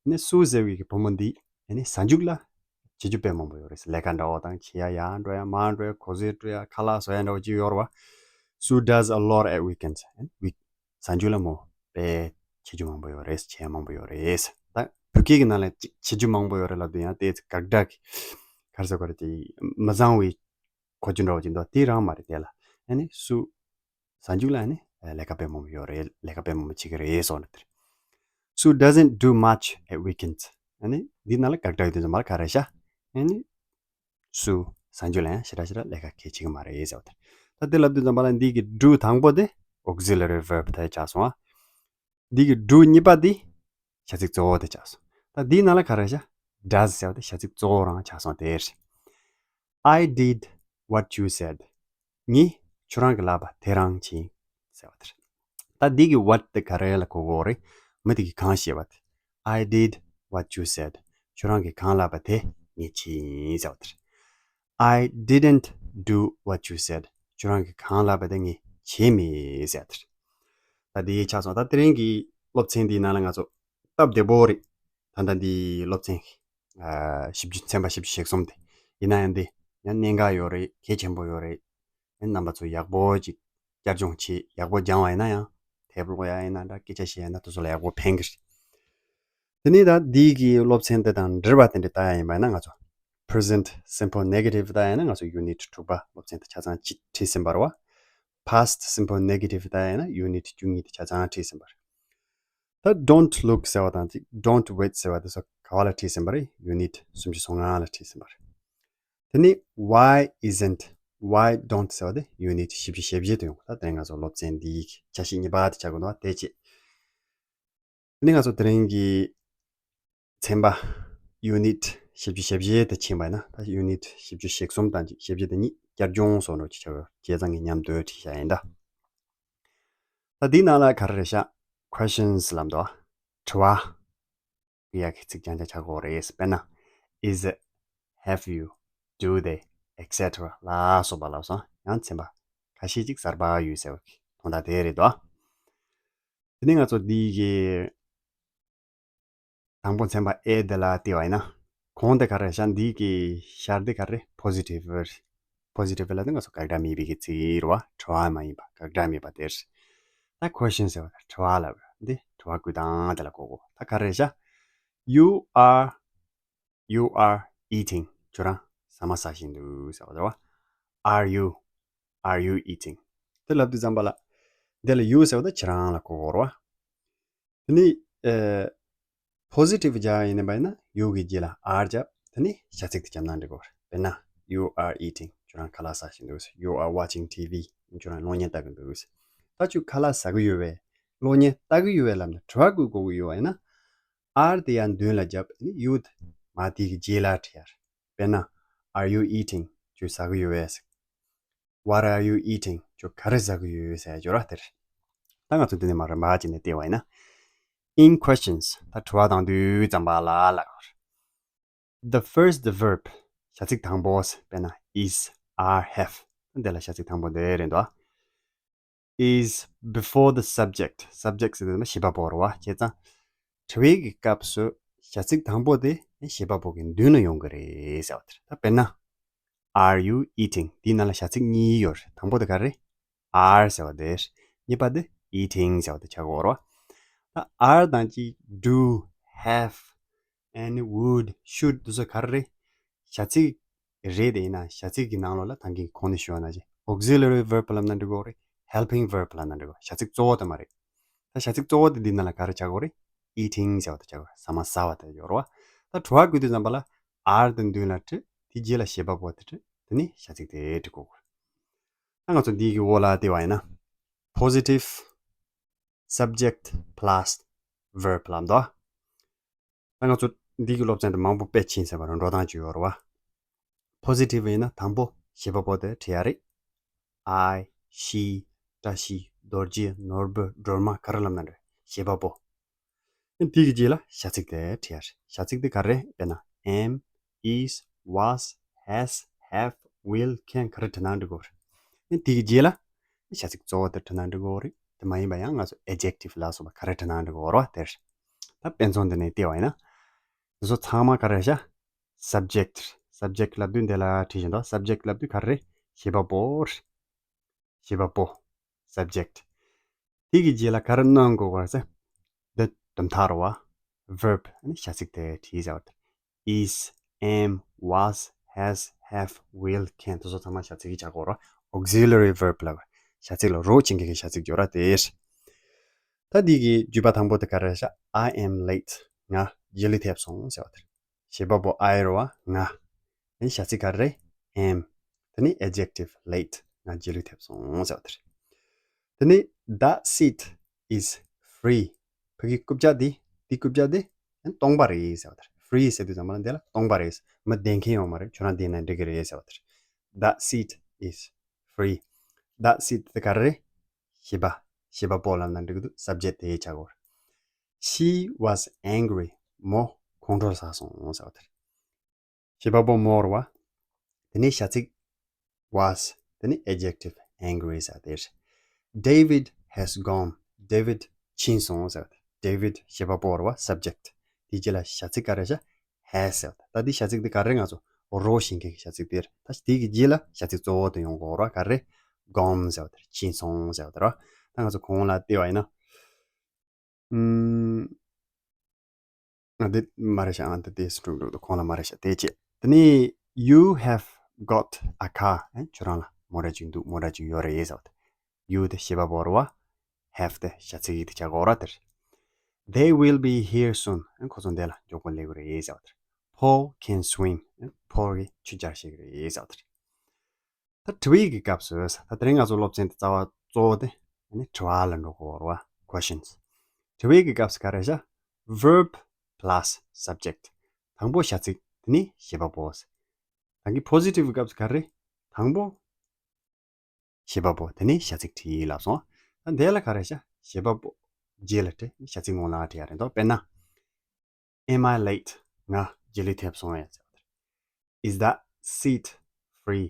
ནི་སུ་ཟེར་བའི་གི་བུ་མོ་འདི་ནི་གཟའ་མཇུག་ལ་བྱེད་རྒྱུ་དཔེ་མང་པོ་ཡོད་རེད། ལས་ཀ་འདྲ་བོ་དང་། བྱེད་ཡ་ཡར་འགྲོ་ཡ་མར་འགྲོ་ཡ། གོ་ཟས་སྤྲོད་ཡ། ཁ་ལག་བཟོ་ཡ་འདྲ་བོ་ཅིག་ཡོད་རེད་བ། Sue does a lot at weekends. ཨ་ནི་week གཟའ་མཇུག་ལ་མོ་དཔེ་བྱེད་རྒྱུ་མང་པོ་ཡོད་རེད། བྱེད་ཡ་མང་པོ་ཡོད་རེད། ད་བོད་སྐད་ཀྱི་ནང་ལ་ཅིག་བྱེད་རྒྱུ་མང་པོ་ཡོད་རེད་ལབ་དུས་ཡང་དེ་དགག་སྒྲ་གི་ག་རེ་ཟེར་དགོས་རེད། དེ་མི་བཟང་བའི་གོ་རྒྱུ་འདྲ་བོ་ཅིག་འདུག་དེ་རང་མ་རེད། དེ་ལ་ཨ་ནི་སུ་གཟའ་མཇུག་ལ་ནི་ལས་ཀ་དཔེ་མང་པོ་ཡོད་རེད། ལས་ཀ་དཔེ་མང་པོ་བྱེད་ཀྱི་རེད་ཟེར་བ་ནི་དེ་རེད། Sue doesn't do much at weekends. ཨ་ནི་འདི་ནང་ལ་དགག་སྒྲ་ཡོད་དུས་ཙམ་པ་ལ་ག་རེ་བྱ། ཨ་ནི་སུ་གཟའ་མཇུག་ལ་ཡང་ཞེ་དྲག་ཞེ་དྲག་ལས་ཀ་གལ་ཆེ་གི་མ་རེད་ཟེར་བ་དེ་རེད། ད་དེ་ལབ་དུས་ཙམ་པ་ལ་འདི་གི་do དང་པོ་དེ་auxiliary verb དེ་ཆགས་སོང་ཨ། འདི་གི་do གཉིས་པ་འདི་བྱ་ཚིག་གཙོ་བོ་དེ་ཆགས་སོང་། ད་འདིའི་ནང་ལ་ག་རེ་བྱ། does ཟེར་བ་དེ་བྱ་ཚིག་གཙོ་བོ་རང་ཆགས་སོང་། དེ་རེད། I did what you said. ངས་ཁྱོད་རང་གི་ལབ་པ་དེ་རང་བྱས་ཟེར་བ་དེ་རེད། ད་འདི་གི་what དེ་ག་རེ་ལ་གོ་གོ་རེད། མི་དེ་གིས་གང་བཤད་པ་དེ། I did what you said. ཁྱོད་རང་གིས་གང་ལབ་པ་དེ་ངས་བྱས་ཡིན་ཟེར་བ་དེ་རེད། I didn't do what you said. ཁྱོད་རང་གིས་གང་ལབ་པ་དེ་ངས་བྱས་མེད་ཟེར་བ་དེ་རེད། ད་འདི་ཆགས་སོང་། ད་དེ་རིང་གི་སློབ་ཚན་འདིའི་ནང་ལ་ང་ཚོ་སྟབས་བདེ་པོ་རེད། ད་ལྟ་འདི་སློབ་ཚན་ཨ་བཞི་བཅུ་ཚན་པ་བཞི་བཅུ་ཞེ་གསུམ་དེ་ཡིན་ན་ཡང་འདི་ཡང་གནད་འགག་ཡོད་རེད། གལ་ཆེན་པོ་ཡོད་རེད། ཨ་རྣམ་པ་ཚོ་ཡག་པོ་ཅིག་བསྐྱར་སྦྱོང་བྱེད། ཡག་པོ་སྦྱང་བ་ཡིན་ན་ཡང་དེབ་ཀློག་ཡ་ཡིན་ན་འདྲ། སྐད་ཆ་བཤད་ཡ་ཡིན་ན་དེ་ཚོ་ལ་ཡག་པོ་ཕན་གི་རེད། དེ་ནས་ད་འདི་གི་སློབ་ཚན་དེ་དང་འབྲེལ་བ་དེ་འདྲ་ལྟ་ཡ་ཡིན་པ་ཡིན་ན་ང་ཚོ་present simple negative ལྟ་ཡ་ཡིན་ན་ང་ཚོ་unit དྲུག་པ་སློབ་ཚན་དེ་ཆ་ཚང་ཅིག་ཁྲིད་ཟིན་པ་རེད་བ། past simple negative ལྟ་ཡ་ཡིན་ན་unit བཅུ་གཉིས་དེ་ཆ་ཚང་ཁྲིད་ཟིན་པ་རེད། ད་don't look ཟེར་བ་དང་ཅིག་don't wait ཟེར་བ་དེ་ཚོ་ག་བ་ལ་ཁྲིད་ཟིན་པ་རེད། unit སུམ་ཅུ་སོ་ལྔ་ལ་ཁྲིད་ཟིན་པ་རེད། དེ་ནས་why isn't, why don't ཟེར་བ་དེ་unit བཞི་བཅུ་ཞེ་བཞི་དུ་ཡོང་། ད་དེ་ང་ཚོ་སློབ་ཚན་འདིའི་ཆ་ཤས་གཉིས་པ་དེ་ཆགས་ཀྱི་འདུག་དེ་བྱས། དེ་ནས་ང་ཚོ་དེ་རིང་གི་ཚན་པ་unit བཞི་བཅུ་ཞེ་བཞི་དེ་ཕྱིན་པ་ཡིན་ན། ད་unit བཞི་བཅུ་ཞེ་གསུམ་དང་ཞེ་བཞི་དེ་གཉིས་བསྐྱར་སྦྱོང་བཟོ་འདྲ་ཅིག་བྱ་དགོས། བྱས་ཙང་ངས་མཉམ་དུ་ཁྲིད་བཞག་ཡིན་ད། ད་འདིའི་ནང་ལ་ག་རེ་རེད་ཤག questions ལབ་འདུག་དྲི་བ། ཡག་གི་ཚིག་རྐྱང་རྐྱང་ཆགས་ཀྱི་ཡོད་རེད། དཔེར་ན། is it, have you, do they, et cetera ལ་སོགས་པ་ལབ་སོང་། ཡང་ཚན་པ་ཁ་ཤས་ཅིག་གསར་པ་ཡོད་ཟེར་བ་གི་དོན་དག་དེ་རེད་དོ། དེ་ནས་ང་ཚོ་འདི་གི་དང་པོ་ཚན་པ་A དེ་ལ་བལྟས་པ་ཡིན་ན། གོང་དེ་ག་རེ་ཤག་འདི་གི་ཤར་དེ་ག་རེ། positive རེད། positive ལབ་དུས་ང་ཚོ་དགག་སྒྲ་མེད་པའི་གི་ཚིག་རེད་བ། དྲི་བ་མ་ཡིན་པ། དགག་སྒྲ་མེད་པ་དེ་རེད། ད་question ཟེར་བ་དྲི་བ་ལབ་རེད། འདི་དྲི་བ་བཀོད་སྟངས་དེ་ལ་གོ་དགོས། ད་ག་རེ་ཤག you are, you are eating. ཁྱོད་རང་ཟ་མ་ཟ་བཞིན་འདུག་ཟེར་བ་རེད་བ། are you, are you eating? དེ་ལབ་དུས་ཙམ་པ་ལ་འདི་ལ་you ཟེར་བ་དེ་ཁྱེད་རང་ལ་གོ་དགོས་རེད་བ། དེ་ནས་ཨེ་positive རྒྱག་ཡིན་པ་ཡིན་ན་you གི་རྗེས་ལ་are རྒྱབ། དེ་ནས་བྱ་ཚིག་དེ་བརྒྱབ་ན་འགྲིག་གི་རེད། དཔེར་ན། you are eating. ཁྱོད་རང་ཁ་ལག་ཟ་བཞིན་འདུག you are watching T V. ཁྱོད་རང་གློག་བརྙན་ལྟ་གི་འདུག་ད་ཁྱོད་ཁ་ལག་ཟ་གི་ཡོད་པས། གློག་བརྙན་ལྟ་གི་ཡོད་པས་ལབ་ནས་དྲི་བ་བཀོད་དགོས་ཀྱི་ཡོད་པ་ཡིན་ན། are དེ་ཡང་མདུན་ལ་བརྒྱབ། you དེ་མ་དེ་གི་རྗེས་ལ་བྲིས་ཡ་རེད། དཔེར་ན། are you eating? ཁྱོད་ཟ་གི་ཡོད་པས། What are you eating? ཁྱོད་ག་རེ་ཟ་གི་ཡོད་ཟེར་ཡ་ཅིག་ཡོད་ར་དེ་རེད། ད་ང་ཚོ་འདི་ནས་མར་རིམ་པ་བྱས་ནས་བལྟས་པ་ཡིན་ན། in questions ད་དྲི་བ་བཏང་དུས་ཙམ་པ་ལ་ལ། the first verb བྱ་ཚིག་དང་པོ། དཔེར་ན། is, are, have འདི་ལ་བྱ་ཚིག་དང་པོ་འདི་རེད་འདུག is before the subject. subject ཟེར་དུས་ན་བྱེད་པ་པོ་རེད་བ། བྱས་ཙང་དྲི་བའི་གི་སྐབས་སུ་བྱ་ཚིག་དང་པོ་དེ་བྱེད་པ་པོ་གི་མདུན་ལ་ཡོང་གི་རེད་ཟེར་བ་དེ་རེད། ད་དཔེར་ན། are you eating? དེའི་ནང་ལ་བྱ་ཚིག་གཉིས་ཡོད་རེད། དང་པོ་དེ་ག་རེ། are ཟེར་བ་དེ་རེད། གཉིས་པ་དེ་eating ཟེར་བ་དེ་ཆགས་ཀྱི་ཡོད་རེད་བ། ད་are དང་གཅིག do, have, and would, should དེ་ཚོ་ག་རེ་རེད། བྱ་ཚིག་རེད་དེ། ཡིན་ན་བྱ་ཚིག་གི་ནང་ལོགས་ལ་ད་གིན་གོང་ནས་ཞུས་པ་ནང་བཞིན་auxiliary verb ལབ་ན་འགྲིག་གི་རེད། helping verb ལབ་ན་འགྲིག་གི། བྱ་ཚིག་གཙོ་བོ་དེ་མ་རེད། ད་བྱ་ཚིག་གཙོ་བོ་དེ་འདི་ནང་ལ་ག་རེ་ཆགས་ཀྱི་རེད། eating ཟེར་བ་དེ་ཆགས་ཀྱི་རེད། ཟ་མ་ཟ་བ་དེ་ཡོད་རེད་བ། ད་དྲི་བ་བཀོད་དུས་ཙམ་པ་ལ་ are དེ་མདུན་ལ་བྲིས། དེ་རྗེས་ལ་བྱེད་པ་པོ་དེ་བྲིས། དེ་ནས་བྱ་ཚིག་དེ་འབྲི་དགོས། ད་ང་ཚོ་འདི་གི་འོག་ལ་བལྟས་པ་ཡིན་ན། positive subject plus verb ལབ་འདུག་ད་ང་ཚོ་འདི་གི་སློབ་ཚན་དེ་མང་པོ་དཔེ་ཕྱིན་ཟེར་བ་རང་འགྲོ་སྟངས་ཅིག་ཡོད་རེད་བ། positive ཡིན་ན་དང་པོ་བྱེད་པ་པོ་དེ་བྲིས་ཡ་རེད། I, she, བཀྲ་ཤིས། རྡོ་རྗེ། ནོར་བུ། སྒྲོལ་མ། ག་རེ་ལབ་ན་འགྲིག་བྱེད་པ་པོ། དེ་གི་རྗེས་ལ་བྱ་ཚིག་དེ་བྲིས་ཡ་རེད། བྱ་ཚིག་དེ་ག་རེ་རེད། དཔེར་ན་am, is, was, has, have, will, can ག་རེ་བྲིས་ན་འགྲིག་གོ་རེད། དེ་གི་རྗེས་ལ་བྱ་ཚིག་གཙོ་བོ་དེ་བྲིས་ན་འགྲིག་གོ་རེད། དེ་མ་ཡིན་པ་ཡང་ང་ཚོ་adjective ལ་སོགས་པ་ག་རེ་བྲིས་ན་འགྲིག་གོ་རེད་བ། དེ་རེད། ད་དཔེ་མཚོན་འདི་ནས་བལྟས་པ་ཡིན་ན། འདི་ཚོ་ཚང་མ་ག་རེ་རེད་ཤག subject རེད། subject ལབ་དུས་འདི་ལ་བྲིས་བཞིན་འདུག subject ལབ་དུས་ག་རེ་རེད། བྱེད་པ་པོ་རེད། བྱེད་པ་པོ། subject དེ་གི་རྗེས་ལ་ག་རེ་སྣོན་དགོས་པ་ཟེར། འདི་དོན་དག་རེད་བ། verb ཨ་ནི་བྱ་ཚིག་དེ་བྲིས་བཞག་པ་དེ། is, am, was, has, have, will, can དེ་ཚོ་ཚང་མ་བྱ་ཚིག་གི་བྱ་དགོས་རེད། auxiliary verb ལབ་བྱ་ཚིག་ལ་རོགས་བྱེད་མཁན་གྱི་བྱ་ཚིག་ཡོད་ར་དེ་རེད། ད་འདི་གི་བརྗོད་པ་དང་པོ་དེ་ག་རེ་རེད་ཤག I am late ང་རྗེས་ལུས་ཐེབས་སོང་ཟེར་བ་དེ་རེད། བྱེད་པ་པོ་I རེད་བ། ང་། དེ་ནི་བྱ་ཚིག་ག་རེ་རེད། am། དེ་ནི་adjective late ང་རྗེས་ལུས་ཐེབས་སོང་ཟེར་བ་དེ་རེད། དེ་ནི་that seat is free ཕ་གི་རྐུབ་བཀྱག་འདི། འདི་རྐུབ་བཀྱག་འདི་སྟོང་པ་རེད་ཟེར་བ་དེ་རེད། free ཟེར་དུས་ཙམ་པ་ལ་འདི་ལ་སྟོང་པ་རེད། མི་བསྡད་མཁན་ཡོད་མ་རེད། ཁྱོད་རང་བསྡད་ན་འགྲིག་གི་རེད་ཟེར་བ་དེ་རེད། That seat is free. That seat དེ་ག་རེ་རེད། བྱེད་པ། བྱེད་པ་པོ་ལབ་ན་འགྲིག་གི་འདུག subject དེ་བྱ་དགོས་རེད། She was angry མོ་ཁོང་ཁྲོ་ཟ་སོང་ཟེར་བ་དེ་རེད། བྱེད་པ་པོ་མོ་རེད་བ། དེ་ནས་བྱ་ཚིག was དེ་ནས་adjective angry ཟེར་དེ་རེད། David has gone David ཕྱིན་སོང་ཟེར་བ་དེ། David བྱེད་པ་པོ་རེད་བ། subject དེ་རྗེས་ལ་བྱ་ཚིག་ག་རེ་རེད་ཤག has ཟེར་བ་དེ། ད་འདི་བྱ་ཚིག་འདི་ག་རེ་ང་ཚོ་རོགས་བྱེད་མཁན་གྱི་བྱ་ཚིག་དེ་རེད། ད་དེ་གི་རྗེས་ལ་བྱ་ཚིག་གཙོ་བོ་དེ་ཡོང་དགོས་རེད་བ། ག་རེ། gone ཟེར་བ་དེ་རེད། ཕྱིན་སོང་ཟེར་བ་དེ་རེད་བ། ད་ང་ཚོ་གོང་ལ་བལྟས་པ་ཡིན་ན། ཨུམ། ང་འདི་མ་རེད་ཤག་ཨ་འདི་དེ་སུ་འགྲོ་འགྲོ་འདུག་གོང་ལ་མ་རེད་ཤག་དེ་བྱས། དེ་ནས་you have got a car ཨེ་ཁྱོད་རང་ལ་མོ་ཊ་ཅིག་འདུག་མོ་ཊ་ཅིག་ཡོད་རེད་ཟེར་བ་དེ། you དེ་བྱེད་པ་པོ་རེད་བ། have དེ་བྱ་ཚིག་ཡིག་དེ་བྱ་དགོས་ར་དེ་རེད། They will be here soon ཨེ་ཁོ་ཚོ་འདི་ལ་མགྱོགས་པོ་སླེབས་ཀྱི་རེད་ཟེར་བ་དེ་རེད། Paul can swim ཨེ་ཕོལ་གྱིས་ཆུ་རྐྱལ་ཤེས་ཀྱི་རེད་ཟེར་བ་དེ་རེད། ད་དྲི་བའི་གི་སྐབས་སུ། ད་དེ་རིང་ང་ཚོ་སློབ་ཚན་དེ་རྩ་བ་གཙོ་བོ་དེ་ནི་དྲི་བ་ལ་འགྲོ་དགོས་རེད་བ། questions དྲི་བའི་གི་སྐབས་སུ་ག་རེ་བྱ། verb plus subject དང་པོ་བྱ་ཚིག་དེ་ནི་བྱེད་པ་པོ། ད་གི་positive གི་སྐབས་སུ་ག་རེ། དང་པོ་བྱེད་པ་པོ་དེ་ནི་བྱ་ཚིག་བྲིས་ལབ་སོང་། ད་འདི་ལ་ག་རེ་བྱ། བྱེད་པ་པོ་རྗེས་ལ་བྲིས། བྱ་ཚིག་སྔོན་ལ་བྲིས་ཡ་རེད་འདུག་དཔེར་ན། Am I late? ང་རྗེས་ལུས་ཐེབས་སོང་ངས་ཟེར་བ་དེ། Is that seat free?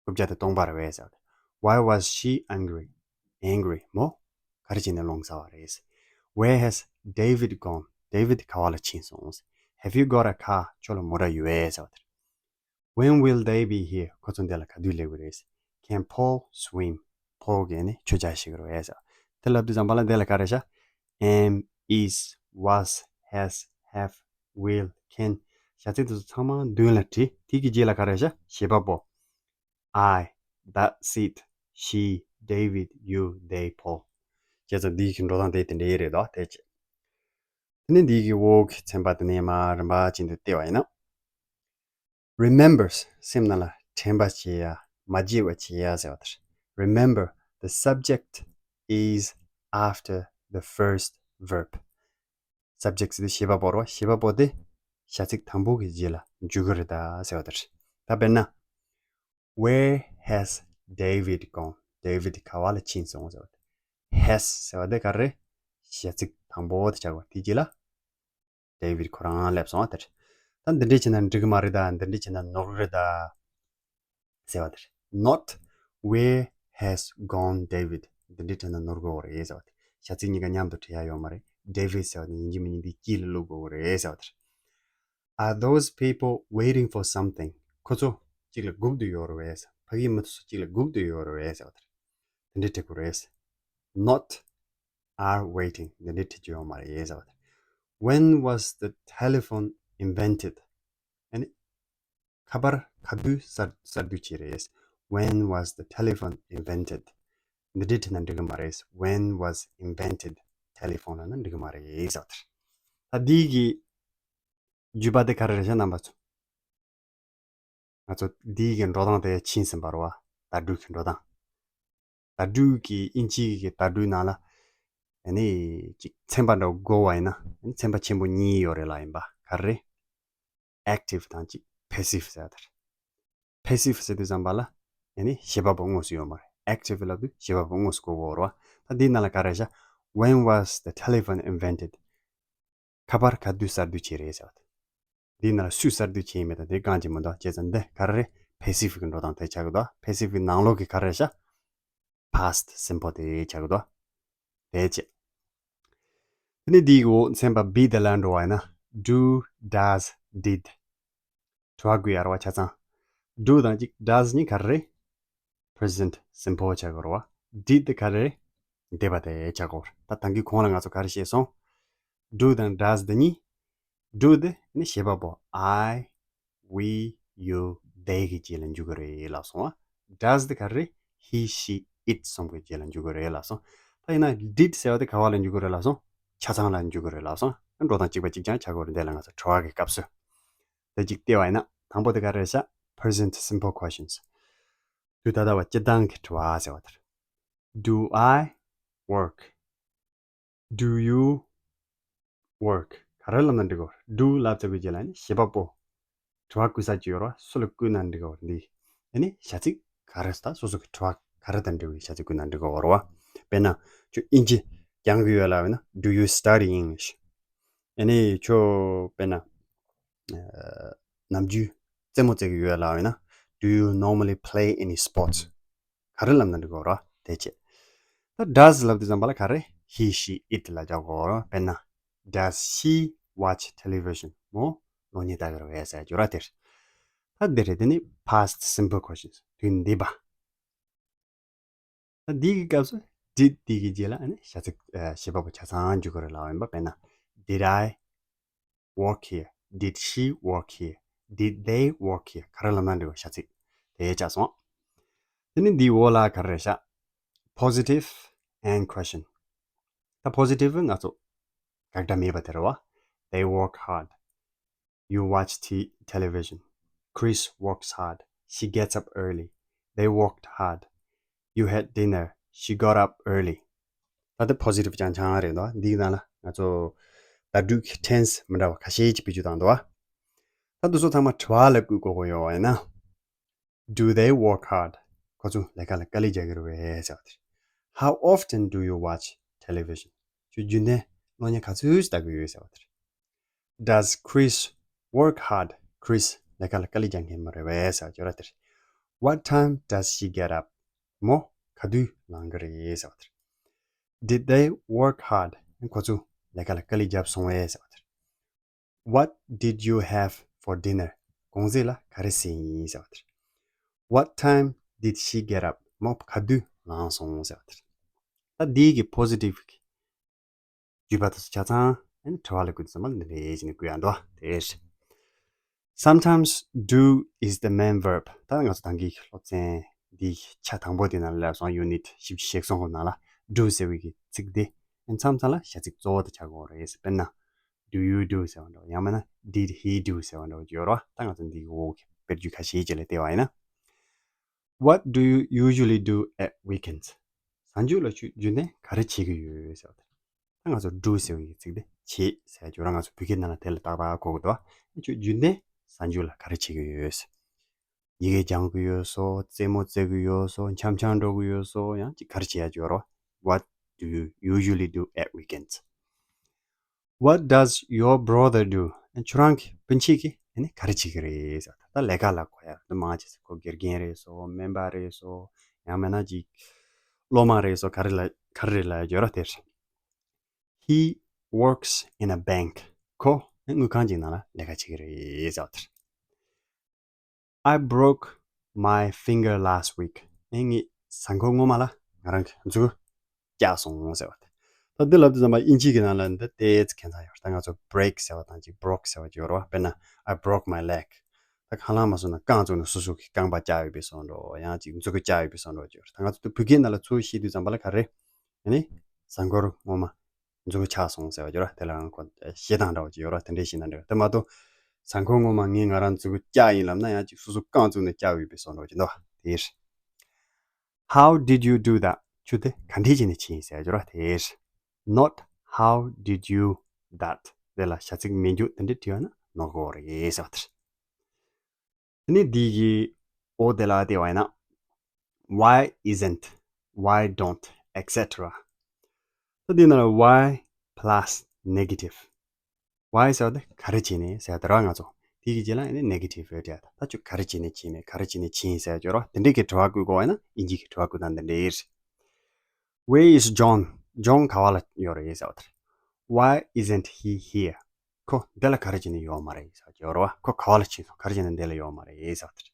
རྐུབ་བཀྱག་དེ་སྟོང་པ་རེད་པས་ཟེར་བ་དེ། Why was she angry? Angry མོ་ག་རེ་བྱས་ནས་རླུང་ཟ་བ་རེད། Where has David gone? David ག་བ་ལ་ཕྱིན་སོང་། Have you got a car? ཁྱོད་ལ་མོ་ཊ་ཡོད་པས་ཟེར་བ་དེ། When will they be here? ཁོ་ཚོ་འདི་ལ་ག་དུས་སླེབས་ཀྱི་རེད། Can Paul swim? ཕོལ་གྱིས་ནི་ཆུ་རྐྱལ་ཤེས་ཀྱི་རེད་པས་ཟེར། དེ་ལབ་དུས་ཙམ་པ་ལ་འདི་ལ་ག་རེ་བྱ། Am, is, was, has, have, will, can བྱ་ཚིག་དེ་ཚོ་ཚང་མ་མདུན་ལ་བྲིས། དེ་གི་རྗེས་ལ་ག་རེ་བྱ། བྱེད་པ་པོ། I, that seat, she, David, you, they, Paul བྱས་ཙང་འདི་གི་འགྲོ་སྟངས་དེ་དེ་འདྲ་རེད་དོ། དེ་བྱས། དེ་ནས་འདི་གི་འོག་གི་ཚན་པ་དེ་ནས་མར་རིམ་པ་བྱས་ནས་བལྟས་པ་ཡིན་ན། Remembers སེམས་ནང་ལ་དྲན་པ་བྱེད་ཡ། མ་བརྗེད་པ་བྱེད་ཡ་ཟེར་བ་དེ་རེད། Remember, the subject is after the first verb. subject ཟེར་དུས་བྱེད་པ་པོ་རེད་པ། བྱེད་པ་པོ་དེ་བྱ་ཚིག་དང་པོ་གི་རྗེས་ལ་འཇུག་གི་རེད་ད་ཟེར་བ་དེ་རེད། ད་དཔེར་ན། Where has David gone? David ག་བ་ལ་ཕྱིན་སོང་ཟེར་བ་དེ། has ཟེར་བ་དེ་ག་རེ། བྱ་ཚིག་དང་པོ་དེ་ཆགས་པ་དེ་རྗེས་ལ། David ཁོ་རང་སླེབས་སོང་བ་དེ་རེད། ད་འདི་འདྲས་བྱས་ན་འགྲིག་གི་མ་རེད་ད། འདི་འདྲས་བྱས་ན་ནོར་གི་རེད་ད། ཟེར་བ་དེ་རེད། Not where has gone David འདི་འདྲས་བྲིས་ན་ནོར་དགོས་རེད་ཟེར་བ་དེ། བྱ་ཚིག་གཉིས་ཀ་མཉམ་དུ་བྲིས་ཡ་ཡོད་མ་རེད། David ཟེར་བ་དེ་ཡིན་གཅིག་མིན་གཅིག་འདི་དཀྱིལ་ལ་བླུག་དགོས་རེད་ཟེར་བ་དེ་རེད། Are those people waiting for something? ཁོ་ཚོ་གཅིག་ལ་སྒུག་བསྡད་ཡོད་རེད་པས། ཕ་གིའི་མི་དེ་ཚོ་གཅིག་ལ་སྒུག་བསྡད་ཡོད་རེད་པས་ཟེར་བ་དེ་རེད། དེ་འདྲས་བྲི་དགོས་རེད། Not are waiting འདི་འདྲས་བྲི་རྒྱུ་ཡོད་མ་རེད་ཟེར་བ་དེ་རེད། When was the telephone invented? ཨ་ནི། ཁ་པར་ག་དུས་གསར་གསར་བསྡུ་བྱས་རེད། When was the telephone invented? འདི་འདྲས་བྲིས་ན་འགྲིག་གི་མ་རེད། When was invented telephone ལབ་ན་འགྲིག་གི་མ་རེད་ཟེར་བ་དེ་རེད། ད་འདི་གི་བརྗོད་པ་དེ་ག་རེ་རེད་ཤག་རྣམ་པ་ཚོ། ང་ཚོ་འདིའི་གི་འགྲོ་སྟངས་དེ་ཕྱིན་ཟིན་པ་རེད་བ། བརྡ་སྤྲོད་ཀྱི་འགྲོ་སྟངས། བརྡ་སྤྲོད་ཀྱི་དབྱིན་ཇིའི་གི་བརྡ་སྤྲོད་ནང་ལ། ཨ་ནི་ཅིག་ཚན་པ་འདྲ་བོ་བགོ་བ་ཡིན་ན། ཨ་ནི་ཚན་པ་ཆེན་པོ་གཉིས་ཡོད་རེད་ལ། ཡིན་པ་ག་རེ་རེད། Active དང་ཅིག་Passive ཟེར་བ་དེ་རེད། Passive ཟེར་དུས་ཙམ་པ་ལ། ཨ་ནི་བྱེད་པ་པོ་དངོས་སུ་ཡོད་མ་རེད། Active ལབ་དུས་བྱེད་པ་པོ་དངོས་སུ་གོ་དགོས་རེད་བ། ད་འདིའི་ནང་ལ་ག་རེ་བཞག When was the telephone invented? ཁ་པར་ག་དུས་གསར་གཏོད་བྱས་རེད་ཟེར་བ་དེ། འདིའི་ནང་ལ་སུས་གསར་གཏོད་བྱས་ཡིན་མིན་དང་དེ་གང་ཅི་མི་འདུག་བྱས་ཙང་འདི་ག་རེ་རེད། Passive གི་འགྲོ་སྟངས་དེ་ཆགས་ཀྱི་འདུག Passive གི་ནང་ལོགས་ཀྱི་ག་རེ་བཞག Past simple དེ་ཆགས་ཀྱི་འདུག་དེ་བྱས། དེ་ནས་འདིའི་འོག་ཚན་པ་B དེ་ལ་འགྲོ་བ་ཡིན་ན། Do, does, did དྲི་བ་བཀོད་ཡ་རེད་བ། ཆ་ཚང་། Do དང་གཅིག does གཉིས་ག་རེ་རེད། Present simple ཆགས་ཀྱི་རེད་བ། Did དེ་ག་རེ་རེད། འདས་པ་དེ་ཆགས་ཀྱི་རེད། ད་ད་གིན་གོང་ལ་ང་ཚོ་ག་རེ་བཤད་སོང་། Do དང་does འདི་གཉིས། Do དེ་ནི་བྱེད་པ་པོ་I, we, you, they གི་རྗེས་ལ་འཇུག་གི་རེད་ལབ་སོང་བ། Does དེ་ག་རེ་རེད། He, she, it གསུམ་གི་རྗེས་ལ་འཇུག་གི་རེད་ལབ་སོང་། ད་ཡིན་ན་did ཟེར་བ་དེ་ག་བ་ལ་འཇུག་གི་རེད་ལབ་སོང་། ཆ་ཚང་ལ་འཇུག་གི་རེད་ལབ་སོང་། འགྲོ་སྟངས་གཅིག་པ་གཅིག་རྐྱང་ཆགས་ཀྱི་རེད། འདི་ལ་ང་ཚོ་དྲི་བ་གི་སྐབས་སུ། དེ་གཅིག་བལྟས་པ་ཡིན་ན། དང་པོ་དེ་ག་རེ་བཞག Present simple questions དུས་ད་ལྟ་བ་སྤྱིར་བཏང་གི་དྲི་བ་ཟེར་བ་དེ་རེད། Do I work? Do you work? ག་རེ་ལབ་ན་འགྲིག་གོ Do ལབ་ཚར་བའི་རྗེས་ལ་ནི་བྱེད་པ་པོ། དྲི་བ་བཀོད་ས་ཅིག་ཡོད་རེད་བ། སུ་ལ་བཀོད་ན་འགྲིག་གོ་འདི། ཨ་ནི་བྱ་ཚིག་ག་རེ་ད་སོ་སོ་གི་དྲི་བ་ག་རེ་དང་འབྲེལ་བའི་བྱ་ཚིག་བཀོད་ན་འགྲིག་གོ་རེད་བ། དཔེར་ན་ཁྱོད་དབྱིན་ཇི་སྦྱང་གི་ཡོད་ལབ་ཡིན་ན། Do you study English? ཨ་ནི་ཁྱོད་དཔེར་ན། ཨ། ནམ་རྒྱུན་རྩེད་མོ་རྩེ་གི་ཡོད་ལབ་ཡིན་ན། Do you normally play any sports? ག་རེ་ལབ་ན་འགྲིག་གོ་རེད་བ། དེ་བྱས། ད་does ལབ་དུས་ཙམ་པ་ལ་ག་རེ། He, she, it ལ་རྒྱག་གོ་རེད་བ། དཔེར་ན། Does she watch television? མོ་གློག་བརྙན་ལྟ་གི་རེད་བས་ཟེར་རྒྱུ་ར་དེ་རེད། ད་འདི་རེད། དེ་ནི་past simple questions དུས་འདས་པ། ད་འདི་གི་སྐབས་སུ་did འདི་གི་རྗེས་ལ་ཨ་ནི་བྱ་ཚིག་ཨ། བྱེད་པ་པོ་ཆ་ཚང་འཇུག་གི་རེད་ལབ་ཡིན་པ། དཔེར་ན། Did I work here? Did she work here? Did they work here? ག་རེ་ལབ་ན་འགྲིག་གོ་བྱ་ཚིག་དེ་ཆགས་སོང་། དེ་ནི་འདིའི་འོག་ལ་ག་རེ་རེད་ཤག Positive and question. ད་positive ང་ཚོ་དགག་སྒྲ་མེད་པ་དེ་རེད་བ། They work hard. You watch t- television. Chris works hard. She gets up early. They worked hard. You had dinner. She got up early. ད་ལྟ་positive རྐྱང་རྐྱང་རེད་འདུག་འདིའི་ནང་ལ་ང་ཚོ་བརྡ་སྤྲོད་ཀྱི་tense མི་འདྲ་བ་ཁ་ཤས་ཅིག་བེད་སྤྱོད་བཏང་འདུག་ད་དེ་ཚོ་ཚང་མ་དྲི་བ་ལ་བཀོད་དགོས་ཀྱི་ཡོད་པ་ཡིན་ན། Do they work hard? ཁོ་ཚོ་ལས་ཀ་ལ་དཀའ་ལས་རྒྱག་གི་རེད་པས་ཟེར་བ་དེ། How often do you watch television? ཁྱོད་རྒྱུན་ལྡན་གློག་བརྙན་ག་ཚོད་ལྟ་གི་ཡོད་ཟེར་བ་དེ། Does Chris work hard? Chris ལས་ཀ་ལ་དཀའ་ལས་རྒྱག་མཁན་མ་རེད་པས་ཟེར་བ་ཅོ་ར་དེ། What time does she get up? མོ་ག་དུས་ལངས་གི་རེད་ཟེར་བ་དེ། Did they work hard? ཁོ་ཚོ་ལས་ཀ་ལ་དཀའ་ལས་བརྒྱབ་སོང་བས་ཟེར་བ་དེ། What did you have for dinner? གུང་སེང་ལ་ག་རེ་ཟས་ཡིན་ཟེར་བ་དེ། What time did she get up? མོ་ག་དུས་ལངས་སོང་ཟེར་བ་དེ། ད་འདི་གི་positive གི་བརྗོད་པ་དེ་ཚོ་ཆ་ཚང་ཨ་ནི་དྲི་བ་ལ་བཀོད་དུས་ཙམ་པ་འདི་འདྲ་བྱས་ནས་བཀོད་ཡ་འདུག་དེ་རེད། Sometimes do is the main verb. ད་ང་ཚོ་ད་གིན་སློབ་ཚན་འདིའི་ཆ་དང་པོ་དེ་ནང་ལ་སླེབས་སོང་། Unit བཞི་བཅུ་ཞེ་གསུམ་གི་ནང་ལ་do ཟེར་བའི་གི་ཚིག་དེ་མཚམས་མཚམས་ལ་བྱ་ཚིག་གཙོ་བོ་དེ་ཆགས་ཀྱི་ཡོད་རེད། དཔེར་ན། Do you do ཟེར་བ་འདྲ་བོ། ཡང་མིན་ན་Did he do ཟེར་བ་འདྲ་བོ་ཅིག་ཡོད་རེད་བ། ད་ང་ཚོ་འདིའི་འོག་གི་དཔེར་བརྗོད་ཁ་ཤས་ཅིག་ལ་བལྟས་པ་ཡིན་ན། What do you usually do at weekends? གཟའ་མཇུག་ལ་ཁྱོད་རྒྱུན་ལྡན་ག་རེ་བྱེད་ཀྱི་ཡོད་ཟེར་བ་དེ། ད་ང་ཚོ་do ཟེར་བའི་ཚིག་དེ་བྱེད་ཟེར་རྒྱུ་ར། ང་ཚོ་བོད་སྐད་ནང་ལ་དེ་ལ་ཏག་ཏག་གོ་གི་འདུག་ཨ་ཁྱོད་རྒྱུན་ལྡན་གཟའ་མཇུག་ལ་ག་རེ་བྱེད་ཀྱི་ཡོད་ཟེར། ཡི་གེ་སྦྱང་གི་ཡོད་སོ། རྩེད་མོ་རྩེ་གི་ཡོད་སོ། འཆམ་འཆམ་འགྲོ་གི་ཡོད་སོ། ཡང་ཅིག་ག་རེ་བྱེད་ཡ་ཅིག་ཡོད་རེད་བ། What do you usually do at weekends? What does your brother do? ཁྱོད་རང་གི་སྤུན་མཆེད་ཀྱིས་ཨ་ནི་ག་རེ་བྱེད་ཀྱི་རེད་ཟེར། ད་ལས་ཀ་ལ་གོ་ཡ་དེ་མང་ཆེ་ཟེར། ཁོ་དགེ་རྒན་རེད་སོ། སྨན་པ་རེད་སོ། ཡང་མིན་ན་ཅིག་སློབ་མ་རེད་སོ། ག་རེ་ལ་ག་རེ་རེད་ལབ་ཡ་ཅིག་ཡོད་རེད་བ། དེ་རེད། He works in a bank. ཁོ་དངུལ་ཁང་ཅིག་ནང་ལ་ལས་ཀ་བྱེད་ཀྱི་རེད་ཟེར་བ་དེ་རེད། I broke my finger last week. ཨེ་ངས་གཟའ་འཁོར་སྔོན་མ་ལ་ང་རང་གི་མཛུ་གུ་བཅག་སོང་ཟེར་བ་དེ། ད་འདི་ལབ་དུས་ཙམ་པ་དབྱིན་ཇི་གི་ནང་ལ་འདི་ཏོག་ཙམ་ཁྱད་མཚར་ཡོད་རེད། ད་ང་ཚོ་break ཟེར་བ་དང་ཅིག་broke ཟེར་བ་ཅིག་ཡོད་རེད་བ། དཔེར་ན། I broke my leg. ད་ཁ་ལག་མ་སོང་ན་རྐང་བཙུགས་ནས་སོ་སོ་གི་རྐང་པ་བཅག་ཡོད་པའི་བཟོ་འདྲ་བོ། ཡང་ཅིག་མཛུ་གུ་བཅག་ཡོད་པའི་བཟོ་འདྲ་བོ་ཅིག་ཡོད་རེད། ད་ང་ཚོ་འདི་བོད་སྐད་ནང་ལ་ཚུར་བཤད་དུས་ཙམ་པ་ལ་ག་རེ། ཨ་ནི་གཟའ་འཁོར་སྔོན་མ་མཛུ་གུ་ཆག་སོང་ཟེར་བ་ཅིག་ཡོད་རེད། དེ་ལའང་ཁོ་བཤད་སྟངས་འདྲ་བོ་ཅིག་ཡོད་རེད། དེ་འདྲའི་བཤད་སྟངས་འདྲ་བོ། དེ་མ་གཏོགས་ གཟའ་འཁོར་སྔོན་མ་ངས་ང་རང་མཛུབ་གུ་བཀྱག་ཡིན་ལབ་ན་ཡང་ཅིག་སོ་སོ་རྐང་བཙུགས་ནས་བཀྱག་ཡོད་པའི་བཟོ་འདྲ་ཅིག་འདུག་བ། དེ་རེད། How did you do that? ཁྱོད་དེ་ག་འདྲས་བྱས་ནས་བྱས་ཡིན་ཟེར་ཡ་ཅིག་ཡོད་རེད་བ། དེ་རེད། Not how did you that. དེ་ལ་བྱ་ཚིག་མེད་རྒྱུ་དེ་འདྲས་བྲིས་པ་ན་ནོར་གི་ཡོད་རེད་ཟེར་བ་དེ་རེད། དེ་ནས་འདི་གི་འོ་དེ་ལ་བལྟས་པ་ཡིན་ན། Why isn't, why don't, et cetera. ད་འདི་ནང་ལ་why plus negative. Why ཟེར་བ་དེ་ག་རེ་བྱས་ནས་ཟེར་བ་དེ་རེད་བ། ང་ཚོ་དེ་གི་རྗེས་ལ་ཨ་ནི་negative ཡོད་དེ། ད་ཁྱོད་ག་རེ་བྱས་ནས་བྱས་མེད། ག་རེ་བྱས་ནས་བྱས་ཡིན་ཟེར་བ་ཅིག་ཡོད་རེད་བ། དེ་འདྲས་ཀྱི་དྲི་བ་བཀོད་དགོས་པ་ཡིན་ན་ཨིན་ཇི་གི་དྲི་བ་བཀོད་སྟངས་དེ་འདྲས་རེད། Where is John? John ག་བ་ལ་ཡོད་རེད་ཟེར་བ་དེ་རེད། Why isn't he here? ཁོ་འདི་ལ་ག་རེ་བྱས་ནས་ཡོད་མ་རེད་ཟེར་བ་ཅིག་ཡོད་རེད་བ། ཁོ་ག་བ་ལ་ཕྱིན་སོང་། ག་རེ་བྱས་ནས་འདི་ལ་ཡོད་མ་རེད་ཟེར་བ་དེ་རེད།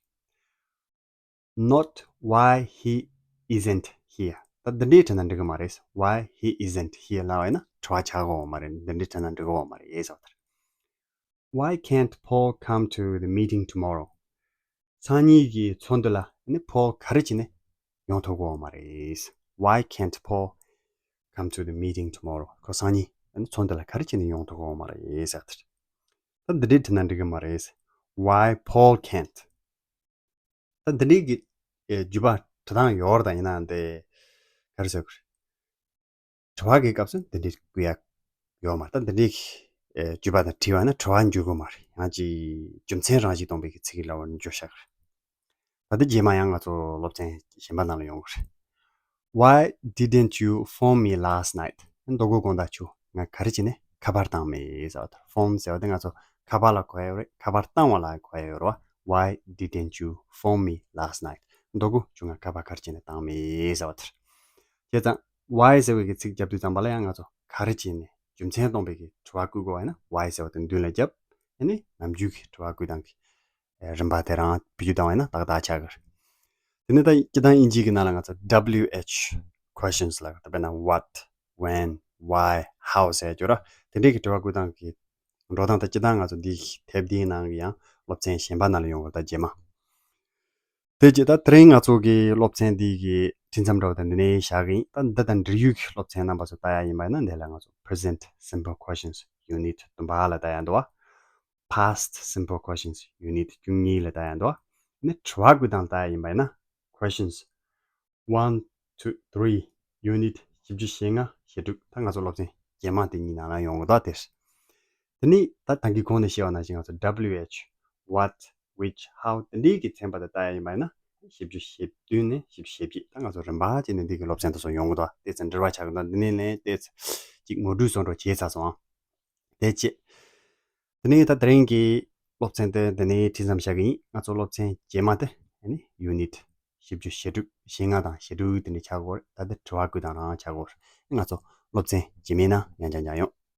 Not why he isn't here. ད་འདི་འདྲས་དྲིས་ན་འགྲིག་གི་མ་རེད། Why he isn't here ལབ་པ་ཡིན་ན་དྲི་བ་ཆགས་ཀྱི་ཡོད་མ་རེད། འདི་འདྲས་དྲིས་ན་འགྲིག་གི་ཡོད་མ་རེད་ཟེར་བ་དེ་རེད། Why can't Paul come to the meeting tomorrow? སང་ཉིན་གྱི་ཚོགས་འདུ་ལ་ནི་Paul ག་རེ་བྱས་ནས་ཡོང་ཐུབ་ཀྱི་ཡོད་མ་རེད། Why can't Paul come to the meeting tomorrow? ཁོ་སང་ཉིན་ནི་ཚོགས་འདུ་ལ་ག་རེ་བྱས་ནས་ཡོང་ཐུབ་ཀྱི་ཡོད་མ་རེད་ཟེར་བ་དེ་རེད། ད་འདི་འདྲས་དྲིས་ན་འགྲིག་གི་མ་རེད། Why Paul can't? ད་འདི་འདྲས་ཀྱི་ཨེ་བརྗོད་པ་དྲི་སྟངས་ཡོད་རེད། ད་ཡིན་ནའང་དེ་ག་རེ་ཟེར་དགོས་རེད། དྲི་བ་གི་སྐབས་སུ་འདི་འདྲས་བཀོད་ཡ་ཡོད་མ་རེད། ད་འདི་འདྲས་ཀྱི་ཨེ་བརྗོད་པ་དང་བྲིས་པ་ན་དྲི་བ་འགྱུར་གི་མ་རེད། ཡང་ཅིག་རྒྱུ་མཚན་རང་བཞིན་སྟོན་པའི་གི་ཚིག་གི་ལ་བར་འགྱུར་ཤག་གི་རེད། ད་འདི་རྗེས་མ་ཡང་ང་ཚོ་སློབ་ཚན་གཞན་པ་ནང་ལ་ཡོང་གི་རེད། Why didn't you phone me last night? ཨ་ནི་ཟླ་གུང་དགོང་དག་ཁྱོད་ང་ག་རེ་བྱས་ནས་ཁ་པར་བཏང་མེད་ཟེར་བ་དེ་རེད། Phone ཟེར་བ་དེ་ང་ཚོ་ཁ་པར་ལ་གོ་ཡ་ཡོད་རེད། ཁ་པར་བཏང་བ་ལ་གོ་ཡ་ཡོད་རེད་བ། Why didn't you phone me last night? ཟླ་གུང་ཁྱོད་ང་ཁ་པར་ག་རེ་བྱས་ནས་བཏང་མེད་ཟེར་བ་དེ་རེད། བྱས་ཙང་why ཟེར་བའི་གི་ཚིག་རྒྱབ་དུས་ཙམ་པ་ལ་ཡང་ང་ཚོ་ག་རེ་བྱས་ནས་རྒྱུ་མཚན་སྟོན་པའི་གི་དྲི་བ་བཀོད་དགོས་པ་ཡིན་ན་why ཟེར་བ་དེ་མདུན་ལ་རྒྱབ། ཨ་ནི་ནམ་རྒྱུན་གྱི་དྲི་བ་བཀོད་སྟངས་ཀྱི་རིམ་པ་དེ་རང་བེད་སྤྱོད་བཏང་བ་ཡིན་ན་ཏག་ཏག་ཆགས་ཀྱི་རེད། དེ་ནས་ད་སྤྱིར་བཏང་དབྱིན་ཇི་གི་ནང་ལ་ང་ཚོ་W H questions ལབ་ཀྱི་རེད། དཔེར་ན་what, when, why, how ཟེར་རྒྱུ་ར། དེ་འདྲས་ཀྱི་དྲི་བ་བཀོད་སྟངས་ཀྱི་འགྲོ་སྟངས་ད་སྤྱིར་བཏང་ང་ཚོ་འདི་དེབ་འདིའི་ནང་གི་ཡང་སློབ་ཚན་གཞན་པ་ནང་ལ་ཡོང་གི་རེད། ད་རྗེས་མ། དེ་རྗེས་ད་དེ་རིང་ང་ཚོ་གི་སློབ་ཚན་འདི་གི་འཕྲིན་མཚམས་འདྲ་བོ་དེ་འདི་ནས་བཞག་གི་ཡིན། ད་འདི་དང་འབྲེལ་ཡོད་ཀྱི་སློབ་ཚན་རྣམ་པ་ཚོ་ལྟ་ཡ་ཡིན་པ་ཡིན་ན་འདི་ལ་ང་ཚོ་Present Simple Questions Unit བདུན་པ་ལ་ལྟ་ཡ་འདུག་བ། Past Simple Questions Unit བཅུ་གཉིས་ལ་ལྟ་ཡ་འདུག་བ། ནི་དྲི་བ་བཀོད་སྟངས་ལྟ་ཡ་ཡིན་པ་ཡིན་ན་Questions one to three, Unit བཞི་བཅུ་ཞེ་ལྔ་ཞེ་དྲུག་ད་ང་ཚོ་སློབ་ཚན་རྗེས་མ་དེ་གཉིས་ནང་ལ་ཡོང་གི་འདུག་དེ། དེ་ནི་ད་ད་གིན་གོང་ནས་བཤད་པ་ནང་བཞིན་ང་ཚོ་W H, what, which, how དེ་འདྲའི་གི་ཚན་པ་དེ་ལྟ་ཡ་ཡིན་པ་ཡིན་ན་བཞི་བཅུ་ཞེ་བདུན་ནས་བཞི་བཅུ་ཞེ་བརྒྱད། ད་ང་ཚོ་རིམ་པ་བྱས་ནས་འདི་གི་སློབ་ཚན་དེ་ཚོ་ཡོང་གི་འདུག་དེ་ཚོ་འབྲེལ་བ་ཆགས་ཀྱི་འདུག་འདི་ནས་ནས་དེ་ཅིག་ངོ་སྤྲོད་བཟོ་འདྲ་བྱས་ཚར་སོང་ཨང་། དེ་བྱས། དེ་ནས་ད་དེ་རིང་གི་སློབ་ཚན་དེ་འདི་ནས་འཕྲིན་མཚམས་བཞག་གི་ཡིན། ང་ཚོ་སློབ་ཚན་རྗེས་མ་དེ་ཨ་ནི་Unit བཞི་བཅུ་ཞེ་དྲུག་ཞེ་ལྔ་དང་ཞེ་དྲུག་དེ་འདྲ་ཆགས་ཀྱི་ཡོད་རེད། ད་དེ་དྲི་བ་བཀོད་སྟངས་རང་ཆགས་ཀྱི་ཡོད་རེད། ང་ཚོ་སློབ་ཚན་རྗེས་མའི་ནང་ཡང་བསྐྱར་མཇལ་ཡོང་།